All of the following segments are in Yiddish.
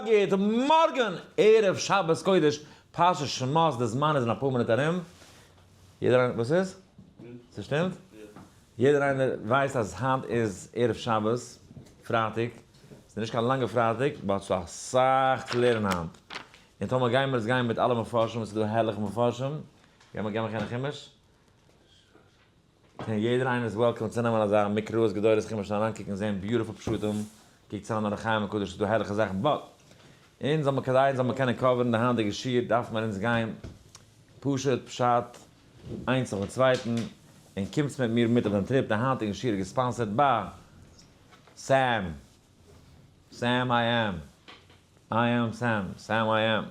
גוט מארגן, ערב שבת קודש, פרשת שמות, די זמן איז אין אפאר מינוט ארום, יעדער איינער, וואס איז? ס'שטימט? יעדער איינער ווייסט אז היינט איז ערב שבת, פרייטאג, ס'איז נישט קיין לאנגע פרייטאג, but ס'דא אסאך צו לערנען היינט, און טאמער גיימער עס גיין מיט אלע מפרשים, ס'איז דא הערליכע מפרשים, גיימער גיימער קיין חומש? קען יעדער איינער איז welcome צו נעמען אזא מקראות גדולות חומש און אריינקוקן זעהן beautiful פשטים, קוקטס אריין אור החיים הקדוש ס'איז דא הערליכע זאכן but אונז זאל מען כדי אונז זאל מען קענען cover ן די היינטיגע שיעור דארף מען אונז גיין פשוט פשט איינס נאכן צווייטן און קומטס מיט מיר מיט אויף דעם trip, די היינטיגן שיעור איז גע sponsored ביי סעם סעם I am I am סעם סעם I am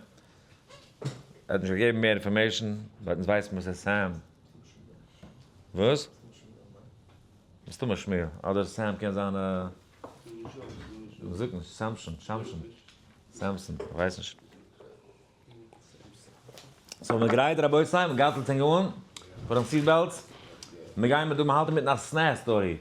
ער האט נישט געגעבן מער information but אונז ווייסן וואס איז סעם. וואס? מסתמא שמואל, אדער סעם קען זיין א. מ'זאגט נישט, סעמשאן, שמשון, סעמסאן, כ'ווייס נישט. so מ'גרייט רבותי, מ'גארטלט ענק אן, put on seat belts, מ'גיימער דא, מ'האלט אינמיטן א סנה story.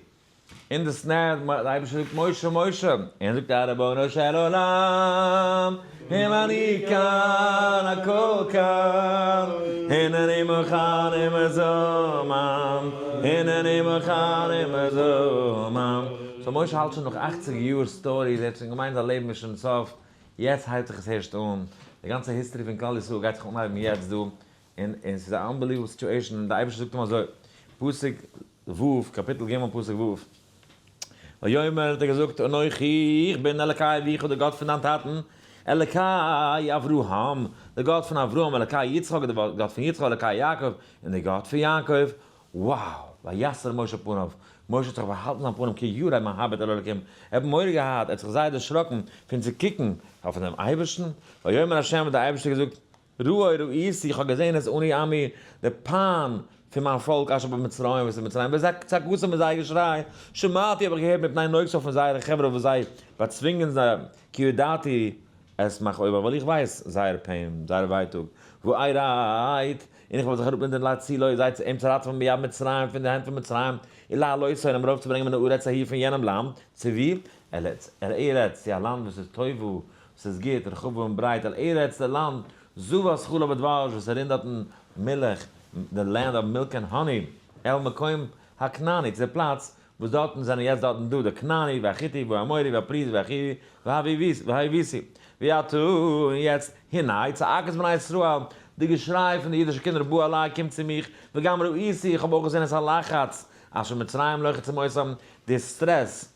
אין די סנה, דער אייבערשטער זאגט משה משה, און זאגט א רבונו של עולם, אם אני כאן הכל כאן, הנני מוכן ומזומן, הנני מוכן ומזומן. so משה האלט שוין נאך 80 יאר stories, ער האט שוין געמיינט זיין לעבן איז שוין סוף, יעצט הייבט זיך עס הערשט אן, די גאנצע history פון כלל ישראל גייט זיך אנהייבן יעצט דא, און ס'איז א unbelievable situation, און דער אייבערשטער זאגט אים אזוי, פסוק ו', קאפיטל ג' פסוק ו', ויאמר האט ער געזאגט, אנכי איך בין אלקי אביך דער גאט פון דיין טאטן, אלקי אברהם, דער גאט פון אברהם, אלקי יצחק, דער גאט פון יצחק, אלקי יעקב, און דער גאט פון יעקב. wow! ויסתר משה פניו, משה האט זיך באהאלטן זיין פנים כי ירא מהביט אל האלקים, ער האט מורא געהאט, ער האט זיך זייער דערשראקן פון צו קוקן אויף דעם אייבערשטן. ויאמר ה' האט דער אייבערשטער געזאגט, ראה ראיתי, איך האב געזען את עני עמי, די פיין פון מיין פאלק אשר במצרים, וואס איז אין מצרים, וזעקתם און זייער געשריי, שמעתי האב איך געהערט מפני נוגשיו פון זייערע חברה וואס זיי באצווינגען זיי, כי ידעתי את מכאוביו, ווייל איך ווייס זייער pain, זייער ווייטאג, וארד, און איך וועל זיך אראפנידערן להצילו, זיי אים צו ראטעווען מיד מצרים, פון די הענט פון מצרים, ולהעלותו, און אים ארויפצוברענגען מן הארץ ההיא, פון יענעם לאנד, צו וואו? אל ארץ, צו א לאנד וואס איז טובה, וואס איז גוט, רחבה און ברייט, אל ארץ, די לאנד, זבת חלב ודבש, וואס רינט דארטן מילך, the land of milk and honey, אל מקום הכנעני, צו די פלאץ וואס דארטן זענען יעצט דארטן דא די כנעני, והחתי, והאמורי, והפריזי, והחוי, והיבוסי. ועתה, און יעצט, הנה, צעקת בני ישראל, די געשריי פון די אידישע קינדער באה אלי, קומט צו מיך, וגם ראיתי, איך האב אויך געזען את הלחץ, אשר מצרים לוחצים אותם, די סטרעס,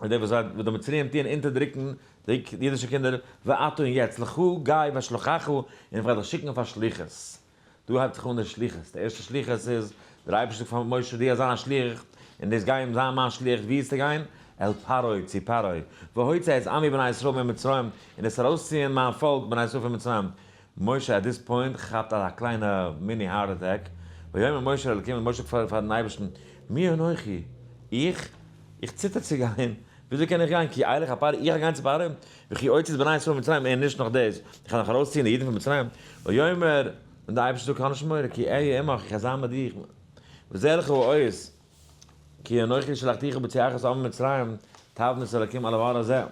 די וואס די מצריים טוען אונטערדרוקן די אידישע קינדער, ועתה און יעצט, לך גיי ואשלחך, און איך וועל דיך שיקן אויף א שליחות. דא הייבט זיך אן די שליחות, די ערשטע שליחות איז, דער אייבערשטער זאגט פאר משה דו זאלסט זיין א שליח, און דאס גיי זיין מיין שליח, וואו איז צו גיין? אל פרעה, צו פרעה, והוצא את עמי בני ישראל ממצרים, און עס ארויסציען מיין פאלק בני ישראל פון מצרים. משה at this point כאפט א קליינע mini heart attack, ויאמר משה אל אלקים, און משה זאגט פארן אייבערשטן, מי אנכי, איך, איך ציטער צו גיין, וויאזוי קען איך גיין, כי אלך אל פרעה, איך גיי גיין צו פרעה, וכי אוציא את בני ישראל ממצרים, און נישט נאך דאס, איך וועל נאך ארויסציען די אידן פון מצרים, ויאמר, און דער אייבערשטער זאגט, האב נישט מורא, כי אהיה עמך, איך וועל זיין מיט דיך, וזה לך האות, כי אנכי שלחתיך בהוציאך את העם ממצרים, תעבדון את האלקים על ההר הזה.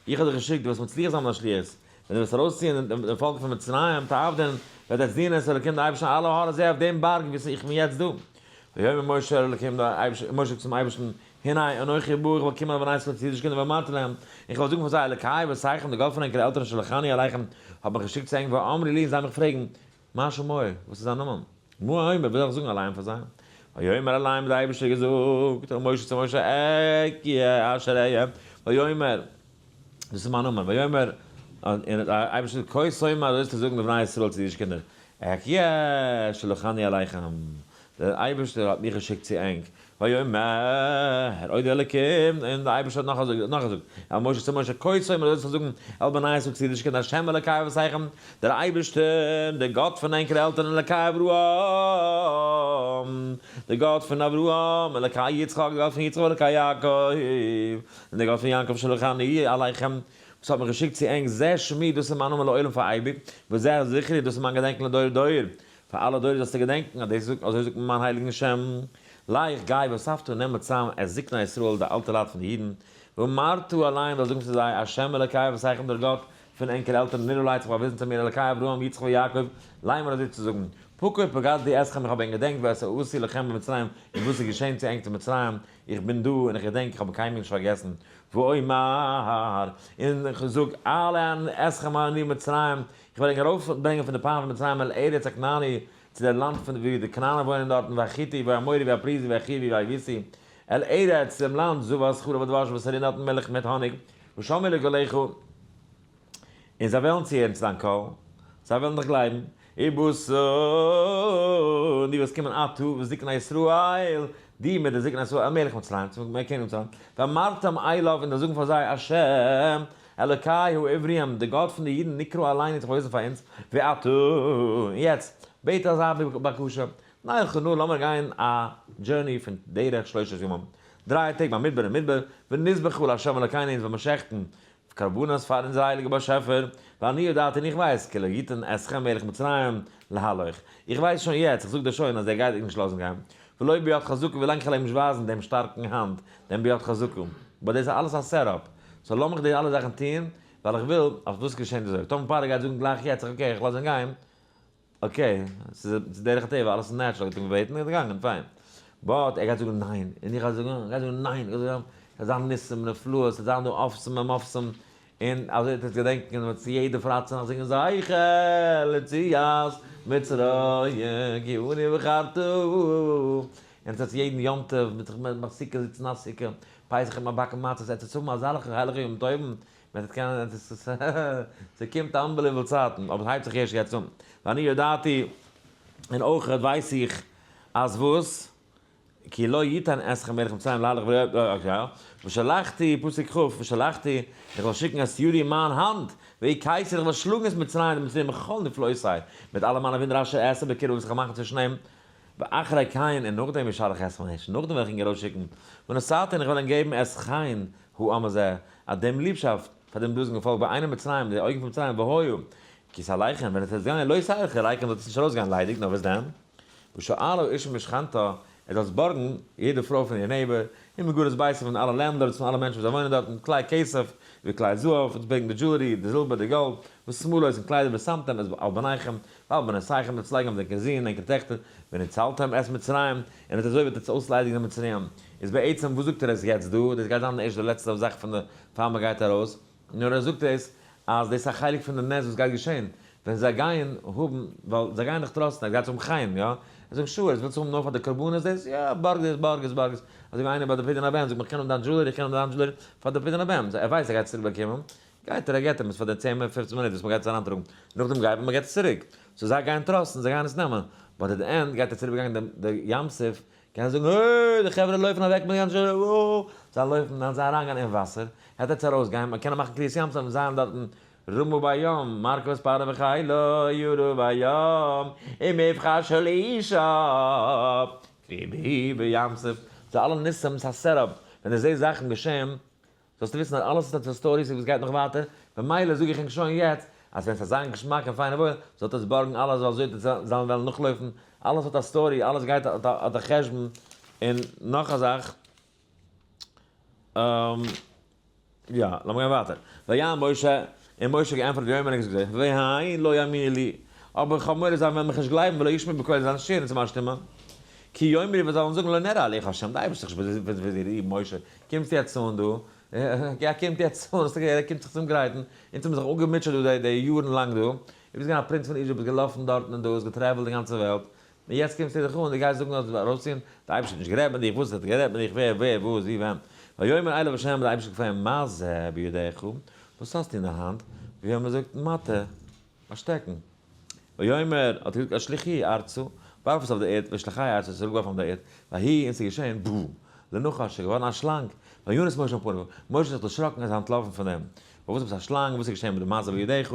איך האב דיך געשיקט, דו וועסט מצליח זיין מיט דיין שליחות, ווען דו וועסט ארויסציען דעם פאלק פון מצרים, תעבדון, וועט עטס דינען את האלקים די אייבערשטן על ההר הזה אויף דעם בארג וואו איך בין יעצט דא. ויאמר משה אל האלקים, משה זאגט צום אייבערשטן, הנה אנכי בא, איך וועל קומען אל בני ישראל צו אידישע קינדער ואמרתי להם, איך וועל זאגן פאר זיי, אלקי אבותיכם, דער גאט פון ענקערע עלטערן שלחני אליכם, האט מיך געשיקט צו ענק, ואמרו לי, און זיי מיך פרעגן, מה שמו, וואס איז זיין נאמען? מה אומר, וואס זאל איך זאגן אליהם פאר זיי? ויאמר אליהם, דער אייבערשטער האט געזאגט, אל משה צו משה, אהיה אשר אהיה, ויאמר, דאס איז מיין נאמען, ויאמר, און דער אייבערשטער זאגט, כה תאמר, אזוי זאלסטו זאגן לבני ישראל צו אידישע קינדער, אהיה שלחני אליכם, דער אייבערשטער האט מיך געשיקט צו ענק, ויאמר עוד אלקים, און דער אייבערשטער האט נאך געזאגט, אל משה צו משה, כה תאמר אזוי זאלסטו זאגן, אל בני ישראל צו אידישע קינדער, השם אלקי אבותיכם, דער אייבערשטער, דער גאט פון ענקערע עלטערן, אלקי אברהם, דער גאט פון אברהם, אלקי יצחק, דער גאט פון יצחק, אלקי יעקב, און דער גאט פון יעקב שלחני אליכם, וואס האט מיך געשיקט צו ענק, זה שמי, דאס איז מיין נאמען לעולם פאר אייביג, וזה זכרי, דאס איז מיין געדענקען לדור דור. פאר אלע דורות זאלסטו געדענקען אז דאס זאגט אזוי זאגט מען מיין הייליגן שם, לך גיי ואספת און נעם צאם את זקני ישראל די אלטע לייט פון די אידן, ואמרת אליהם זאלסט זאגן צו זיי, השם אלקי אבותיכם דער גאט פון ענקער עלטערן נראה לי האט זיך באוויזן צו מיר אלקי אברהם יצחק ויעקב, לאמר אזוי צו זאגן, פקוד פקדתי אתכם איך האב ענק געדענקט ואת העשוי לכם במצרים און וואס איז געשען צו ענק צו מצרים, איך בין דא און איך געדענק איך האב קיינמאל נישט פארגעסן, ואומר און איך זאג אעלה אתכם אני מצרים איך וועל ענק ארויפברענגען פון די פיין פון מצרים אל ארץ הכנעני צו דער לאנד פון וואו די כנענים וואוינען דארטן והחתי והאמורי והפריזי והחוי והיבוסי אל ארץ צו דעם לאנד זבת חלב ודבש וואס רינט דארטן מילך מיט האניג ושמעו לקולך און זיי וועלן צוהערן צו דיין קול, זיי וועלן דיך גלייבן, ובאת און דו וועסט קומען אתה וזקני ישראל, דו מיט די זקני ישראל, אל מלך מצרים, צום קעניג מצרים, ואמרתם אליו, און זאלסט זאגן פאר זיי, השם, אלוקי העברים, דער גאט פון די אידן, נקרא אלינו האט זיך באוויזן פאר אונז, ואתה, און יעצט, בעט אזא בקשה, נלכה נא, לאמיר גיין א journey פון דרך שלושת ימים, דריי טעג במדבר אין מדבר, ונזבחה לה' אלקינו אונז וועלן מיר שעכטן קרבנות פאר אונזער הייליגער באשעפער, ואני ידעתי און איך ווייס, כי לא יתן אתכם מלך מצרים להלוך, איך ווייס שוין יעצט, איך זאג דיר שוין אז ער גייט דיך נישט לאזן גיין, ולא ביד חזקה ווילאנג איך וועל אים נישט ווייזן דעם שטארקן האנט, דעם ביד חזקה, but דאס איז אלעס א setup, so לאמיך די אלע זאכן טון, ווייל איך וויל אז וואס געשענט אזוי, טאמער פרעה גייט זאגן גלייך יעצט okay איך לאז אים גיין, okay, ס'איז דרך הטבע, אלעס איז natural, ער האט אים געבעטן, ער איז געגאנגען, פיין. but ער גייט זאגן ניין, און איך גיי זאגן, ער גייט זאגן ניין, איך גיי זאגן, ס'וועט זיין ניסים נפלאות, ס'וועט זיין דא אפסים ומופסים, און אזוי וועט עטס געדענקען, און מ'וועט יעדע פרייטאג צונאכט זינגען זכר ליציאת מצרים, כי אני בחרתו, און עטס וועט יעדן יום טוב מיט זיך מאכן סוכה, זיצן א סוכה, פסח וועט מען באקן מצות, עטס וועט האבן אזעלכע הייליגע יום טובים, מען וועט קענען, ס'קומט unbelievable צייטן, אבער ס'הייבט זיך ערשט יעצט אן. ואני ידעתי, און אויך ווייס איך, אז וואס? כי לא יתן אתכם מלך מצרים להלך ולא ושלחתי, פסוק כ', ושלחתי, איך וועל שיקן את ידי מיין האנט, והכיתי, איך וועל שלאגן את מצרים, די מצרים בכל נפלאותי, מיט אלע מיינע וואונדער אשר אעשה בקרבם וואס איך וועל מאכן צווישן אים, ואחרי כן, און נאכדעם ישלח אתכם הערשט נאכדעם וועל איך ענק ארויסשיקן, ונתתי און איך וועל ענק געבן את חן העם הזה, אט דעם ליבשאפט פאר דעם דאזיגן פאלק בעיני מצרים, די אויגן פון מצרים, והיה כי תלכון, ווען עס וועט גיין, לא תלכו ריקם זאלט עס נישט ארויסגיין ליידיג, נאר וואס דען? ושאלה האשה משכנתה, ער זאל עס בארגן, יעדע פרוי פון איר neighbor, און מגרות ביתה פון אלע landlords, פון אלע מענטשן וואס זיי וואוינען דארטן, כלי כסף, וכלי זהב, און ברענגן די jewelry, די זילבער, די גאלד, ושמלות און קליידער, ושמתם את על בניכם, ועל בנותיכם, וועט עס לייגן אויף ענקער זין און ענקער טעכטער, ונצלתם את מצרים, און אט אזוי וועט עטס אויסליידיגן די מצריים. איז בעצם וואס זאגט ער עס יעצט דא? דאס גייט זיין ערשט די לעצטע זאך פון די פאר מען גייט ארויס, נאר ער זאגט עס אז דאס איז א חלק פון די נס וואס גייט געשען ווען זיי גייען האבן, ווייל זיי גייען דיך trust ן, ער גייט האבן חן, יא? ער זאגט sure, עס ווילסט האבן נאר פאר די קרבנות דאס? יא, בארג דאס, בארג עס, בארג עס. אזוי ווי איינער ביי די פדיון הבן זאגט מען כ'קען האבן דיין jewelry, כ'קען האבן דיין jewelry פאר די פדיון הבן, ער ווייסט ער גייט עס צוריק באקומען, גייט ער ער געט אים עס פאר די צען פופצן מינוט וואס מ'גייט עס אריינטראגן, נאכדעם גייט מען מ'געט עס צוריק, so זיי גייען trust ן, זיי גייען עס נעמען, but at the end גייט ער צוריק באגאנגען די ים סוף, קען ער זאגן העי די חברה לויפן אוועק מיט די גאנצע וואו זיי לויפן וועלן זיי אריינגיין אין וואסער העט עטס ארויסגיין מען קען מאכן קריעת ים סוף און זיין דארטן רמה בים מרכבות פרעה וחילו ירו בים ומבחר של אישה קריבי בים סוף ס'איז אלע ניסים ס'איז א setup ווען דו זעסט זאכן געשען זאלסטו וויסן אז אלעס איז א story וואס גייט נאך ווייטער, במילא זאג איך ענק שוין יעצט אז ווען ס'זאל זיין געשמאק און פיין און וואויל, זאלט עטס בארגן אלעס ווייל אזוי וועט עטס זאלן וועלן נאכלויפן, אלעס האט א story, אלעס גייט האט א חשבון, און נאך א זאך, יא, לאמיר גיין ווייטער, ויען משה, און משה האט געענטפערט ויאמר און געזאגט, והן לא יאמינו לי, אבער איך האב מורא זיי וועלן מיך נישט גלייבן ולא ישמעו בקולי זיי וועלן נישט הערן צו מיין שטימע, כי יאמרו ווען זיי וועלן זאגן לא נראה אליך ה', די אייבערשטער איז נישט ביי דיר, משה, קומסט יעצט אן דא, ער קומט יעצט אן, ער קומט זיך צוזאמגרייטן, אונז האבן זיך אפגעמוטשעט דא די יארן לאנג דא, דו ביסט געווען א פרינץ פון Egypt, ביסט געלאפן דארטן און דא, האסט גע travel ט די גאנצע וועלט, און יעצט קומסטו דיך אן, דו גייסט זאגן אז ארויסציען, די אייבערשטער האט נישט גערעדט מיט דיך, וואס האט ער גערעדט מיט דיך, ווער, ווער, וואס, ווי, ווען. ויאמר אליו ה', די אייבערשטער האט געפרעגט, מה זה בידך, וואס האסטו אין די האנט, ויאמר זאגט, מטה, א שטעקן. ויאמר, האט ער געזאגט, השליכהו ארצה, ווארף עס אויף די ערד, וישליכהו ארצה, עס איז אראפגעווארפן אויף די ערד, ויהי, און עס איז געשען, בו, לנחש, עס איז געווארן א שלאנג, וינס משה מפניו, משה האט זיך דערשראקן און איז אנטלאפן פון דעם. פארוואס עפעס א שלאנג, וואס איז געשען מיט די מה זה בידך?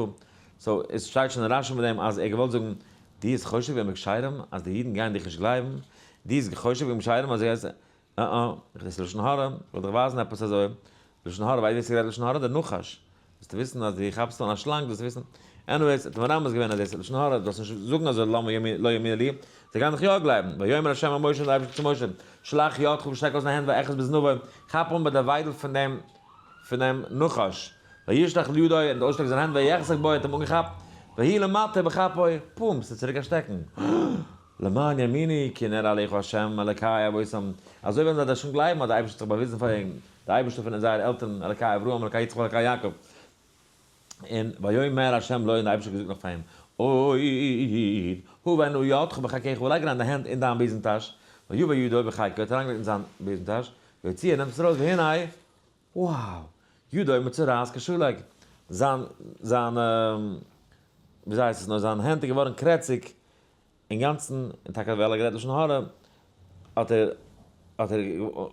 so, עס שטייט שוין אין רשי מיט דעם אז ער האט געוואלט זאגן, דו האסט חושד געווען בכשרים אז די אידן גייען דיך נישט גלייבן, דו האסט חושד געווען בכשרים אז זיי. אה אה, איך דאס לשון הרע, איך וועל דיך ווייזן עפעס אזוי, לשון הרע, ווייסט ווער ס'גערעדט לשון הרע? דער נחש, זאלסטו וויסן אז דו כאפסט אן א שלאנג זאלסטו וויסן, anyways, האט מרמז געווען אז דאס איז לשון הרע, דו זאלסט נישט זאגן אזוי למה לא יאמינו לי, זיי גייען דיך יא גלייבן, ויאמר ה' אל משה און דער אייבערשטער צו משה, שלח ידך שטעק אויס דיין הענט ואחז בזנבו, כאפ אן ביי די וויידל פון דעם. פונעם נחש, וישלח ידו, און האט אויסגעשטרעקט זיין הענט, ויחזק בו, האט אים אנגעכאפט, ויהי למטה בכפו, פום, ס'איז צוריק א שטעקן. למען יאמינו כי נראה אליך ה' אלקי אבותם, אזוי וועלן זיי דאס שוין גלייבן אז דער אייבערשטער האט זיך באוויזן פאר אים, דער אייבערשטער פון זייערע עלטערן, אלקי אברהם אלקי יצחק ואלקי יעקב. און ויאמר ה' לו, און דער אייבערשטער האט געזאגט נאך פאר אים, עוד הבא נא ידך בחיקך, לייג אריין די הענט אין דיין בוזעם טאש, ויבא ידו בחיקו, ער האט אריינגעלייגט אין זיין בוזעם טאש, ויוציאה, נעמט עס ארויס, והנה, wow, ידו מצורעת כשלג, זיין, זיין, וויאזוי הייסט עס נאר, זיין הענט איז געווארן קרעציג אינגאנצן, און טאקע ווייל ער האט גערעדט לשון הרע, האט ער, האט ער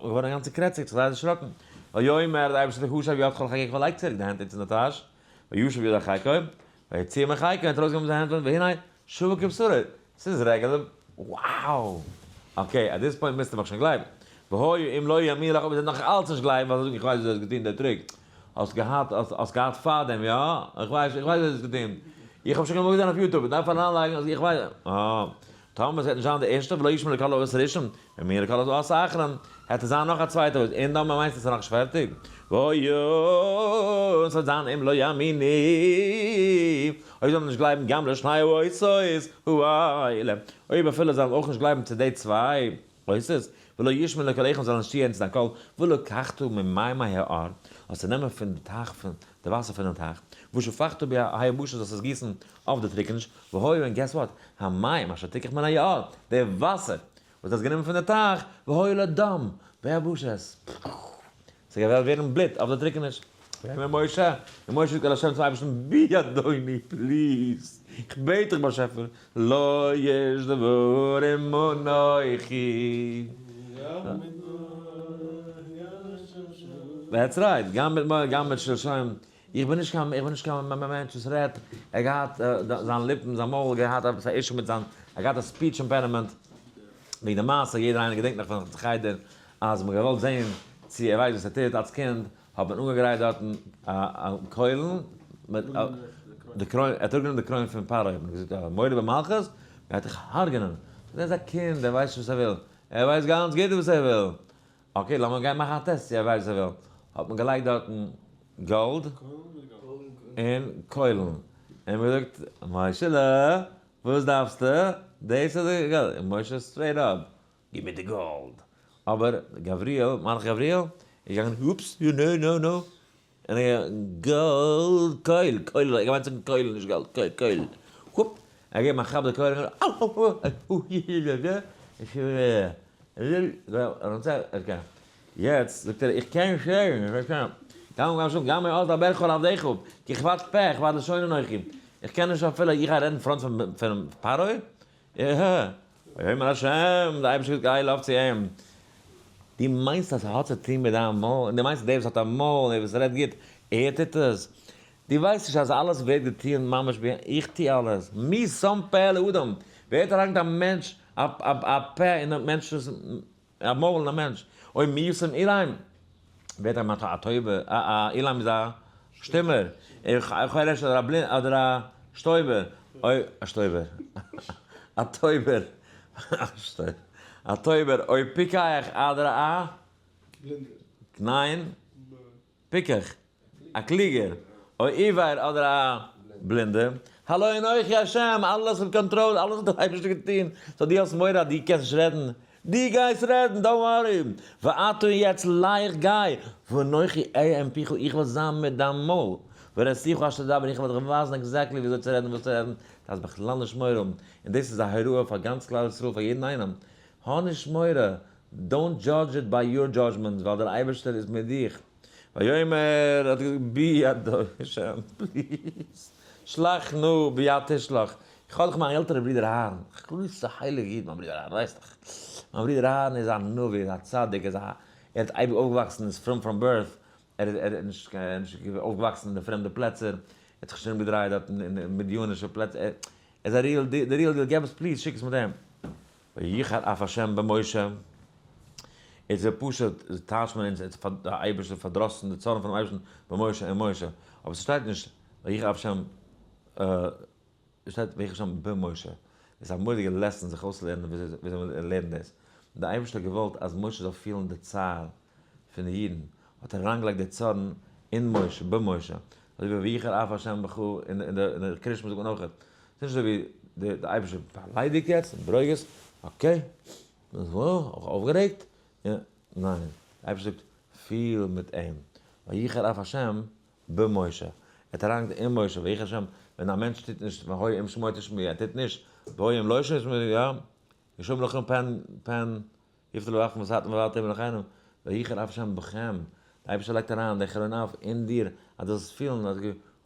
געווארן אינגאנצן קרעציג, זיך זייער דערשראקן. ויאמר, דער אייבערשטער זאגט, השב ידך לחיקך, לייג צוריק די הענט אין די טאש, וישב ידו לחיקו, ויוציאה מחיקו, און האט ארויסגענומען זיין הענט פון, והנה, שבה כבשרו, ס'איז רעגולער, wow! okay, at this point מוזטו מיך שוין גלייבן. והיה אם לא יאמינו לך, אויב זיי נאך אלץ נישט גלייבן, ווייל זיי זאגן איך ווייס וויאזוי האסט געטון די trick. האסט געהאט, האסט געהאט פארדעם, יא? איך ווייס, איך ווייס וויאזוי האסט געטון. איך האב שוין געמאגט געזען אויף YouTube, דארף אריינלייגן אז איך ווייס. אה. טאמער ס'וועט נישט זיין די ערשטע, ולא ישמעו לקול האות הראשון, ויאמינו לקול האות האחרון, העט עס זיין נאך א צווייטע אות, און דאן מיינסטו ס'איז נאכנישט פערטיג? והיה, און ס'וועט זיין אם לא יאמינו, אויב זאל מען נישט גלייבן גם לשני האותות האלה, אויב אפילו זאל מען אויך נישט גלייבן צו די צוויי אותות, ולא ישמעו לקולך זאלן נישט צוהערן צו דיין קול, ולקחת ממים היאור, זאלסטו נעמען פון די טייך פון די וואסער פונעם טייך, ושפכת ביבשה זאלסט עס גיסן אויף די טריקעניש, והיה און guess what, המים אשר תקח מן היאור, די וואסער וואס דו האסט גענומען פון די טייך, והיה לדם ביבשת. ס'גייט ווערן בלוט אויף די טריקעניש. ויאמר משה, און משה זאגט אל ה' צום אייבערשטן, בי אדוני, please, איך בעט דיך באשעפער, לא יש דבר עם אנכי. That's right, גם מיט מויל גם מיט שלשום, איך בין נישט קיין, איך בין נישט קיין מענטש וואס רעדט, ער געהאט זיין ליפן, זיין מויל געהאט עפעס א issue מיט זיין, ער געהאט א speech impediment, וועגן די מעשה, יעדער איינער געדענקט נאך פון חדר, אז מ'האט געוואלט זען צו ער ווייסט וואס ער טוט, אלס קינד האט מען אנגעגרייט דארטן א קוילן, מיט די קרוין, ער האט אראפגענומען די קרוין פון פרעה, האט מען געזאגט א מודה במלכות, מ'גייט דיך הרג'נען, זאגט ער איז א קינד ער ווייסט נישט וואס ער וויל, ער ווייסט גאנץ גוט וואס ער וויל, okay לאמיר גיין מאכן א טעסט צו ער ווייסט וואס ער וויל, האט מען געלייגט דארטן גאלד און קוילן, און מען געזאגט משה'לע וואס דארפסטו, דאס אדער גאלד, און משה straight up, גיב מיר די גאלד, אבער גבריאל, מלאך גבריאל, איז געגאנגען oops, no no no, און ער גאלד, קויל, קויל, ער האט געמיינט זאגן קויל נישט גאלד, קויל, קויל, הופ, ער האט געגעבן א כאפ די קויל, יעצט זאגט ער איך קען נישט הערן, איך קען נישט, גם אז אדברך אל עבדך, כי כבד פה, כבד לשון אנכי, איך קען נישט אפילו, איך גיי רעדן אין front פונעם פרעה? ויאמר השם, דער אייבערשטער גיי לויף צו אים, דו מיינסט אז ס'האט צו טון מיט דיין מויל, און דו מיינסט דער וואס האט א מויל און דער וואס רעדט גוט, ער טוט עס? דו ווייסט נישט אז אלעס ווערט געטון ממש בי, איך טו אלעס, מי שם פה לאדם, ווער האט אריינגעטון א מענטש, א פה אין א מענטש'ס, א מויל אין א מענטש, אוי מי שם אלם, ווער האט אריינגעמאכט א טויבע, א אלם איז א שטומער, א חרש אדער א בלינד אדער א שטויבער, אוי א שטויבער, א טויבער, א טויבער, אוי פיקח אדער א. בלינדער. ניין. פיקח, א קלוגער, או עור אדער א בלינדער. הלא אנכי השם, אלעס אין קאנטראל, אלעס האט דער אייבערשטער געטון, so דו האסט מורא אז דו קענסט נישט רעדן, דו גייסט רעדן, don't worry, ועתה יעצט לך גיי, ואנכי אהיה עם פיך, איך וועל זיין מיט דיין מויל, והראיתיך אשר תדבר, איך וועל דיך ווייזן exactly וויאזוי צו רעדן און וואס צו רעדן, דארפסט בכלל נישט מורא האבן, און דאס איז א הוראה פאר גאנץ כלל ישראל, פאר יעדן איינעם, האב נישט מורא, don't judge it by your judgment, ווייל דער אייבערשטער איז מיט דיך. ויאמר האט געזאגט בי אדוני השם please שלח נא ביד תשלח, איך האב דאך מיין עלטערע ברודער אהרן, א גרויסע הייליגע איד מיין ברודער אהרן, ווייסט דאך, מיין ברודער אהרן איז א נביא, איז א צדיק, איז א, ער האט אייביג אויפגעוואקסן איז פרום from birth, ער איז ער איז נישט אויפגעוואקסן אין די פרעמדע פלעצער, ער האט זיך נישט ארומגעדרייט דארט אין מדינישע פלעצער, ער איז א real די real deal, געב עס please שיק עס מיט אים. ויחר אף השם במשה, איז ער פשוט, טייטשט מען אונז, איז דער אייבערשטער פארדראסן, די צארן פונעם אייבערשטן במשה אין משה, אבער ס'שטייט נישט ויחר אף השם, שטייט ויחר השם במשה, דאס איז א מורא'דיגע lesson זיך אויסצולערנען וויאזוי מען לערנט דאס, דער אייבערשטער האט געוואלט אז משה זאל פילן די צער פון די אידן, האט ער אריינגעלייגט די צארן. אין משה, במשה. אזוי ווי ויחר אף השם בך, אין די קריאת שמע זאגט מען אויך. ס'איז נישט אזוי ווי די אייבערשטער באליידיגט יעצט, ברוגז, okay, אויפגערעגט, ניין, די אייבערשטער זאגט פיל מיט אים, ויחר אף השם במשה, ער האט אריינגעטון אין משה, ויחר השם, ווען א מענטש טוט נישט, והיה אם שמוע תשמעו, ער טוט נישט, והיה אם לא תשמעו, יא, ישמע לכם פן פן יפתו לבבכם וסרתם ועברתם מלכינו, ויחר אף השם בכם, די אייבערשטער לייגט אריין די חרון אף אין דיר, אז דו זאלסט פילן אז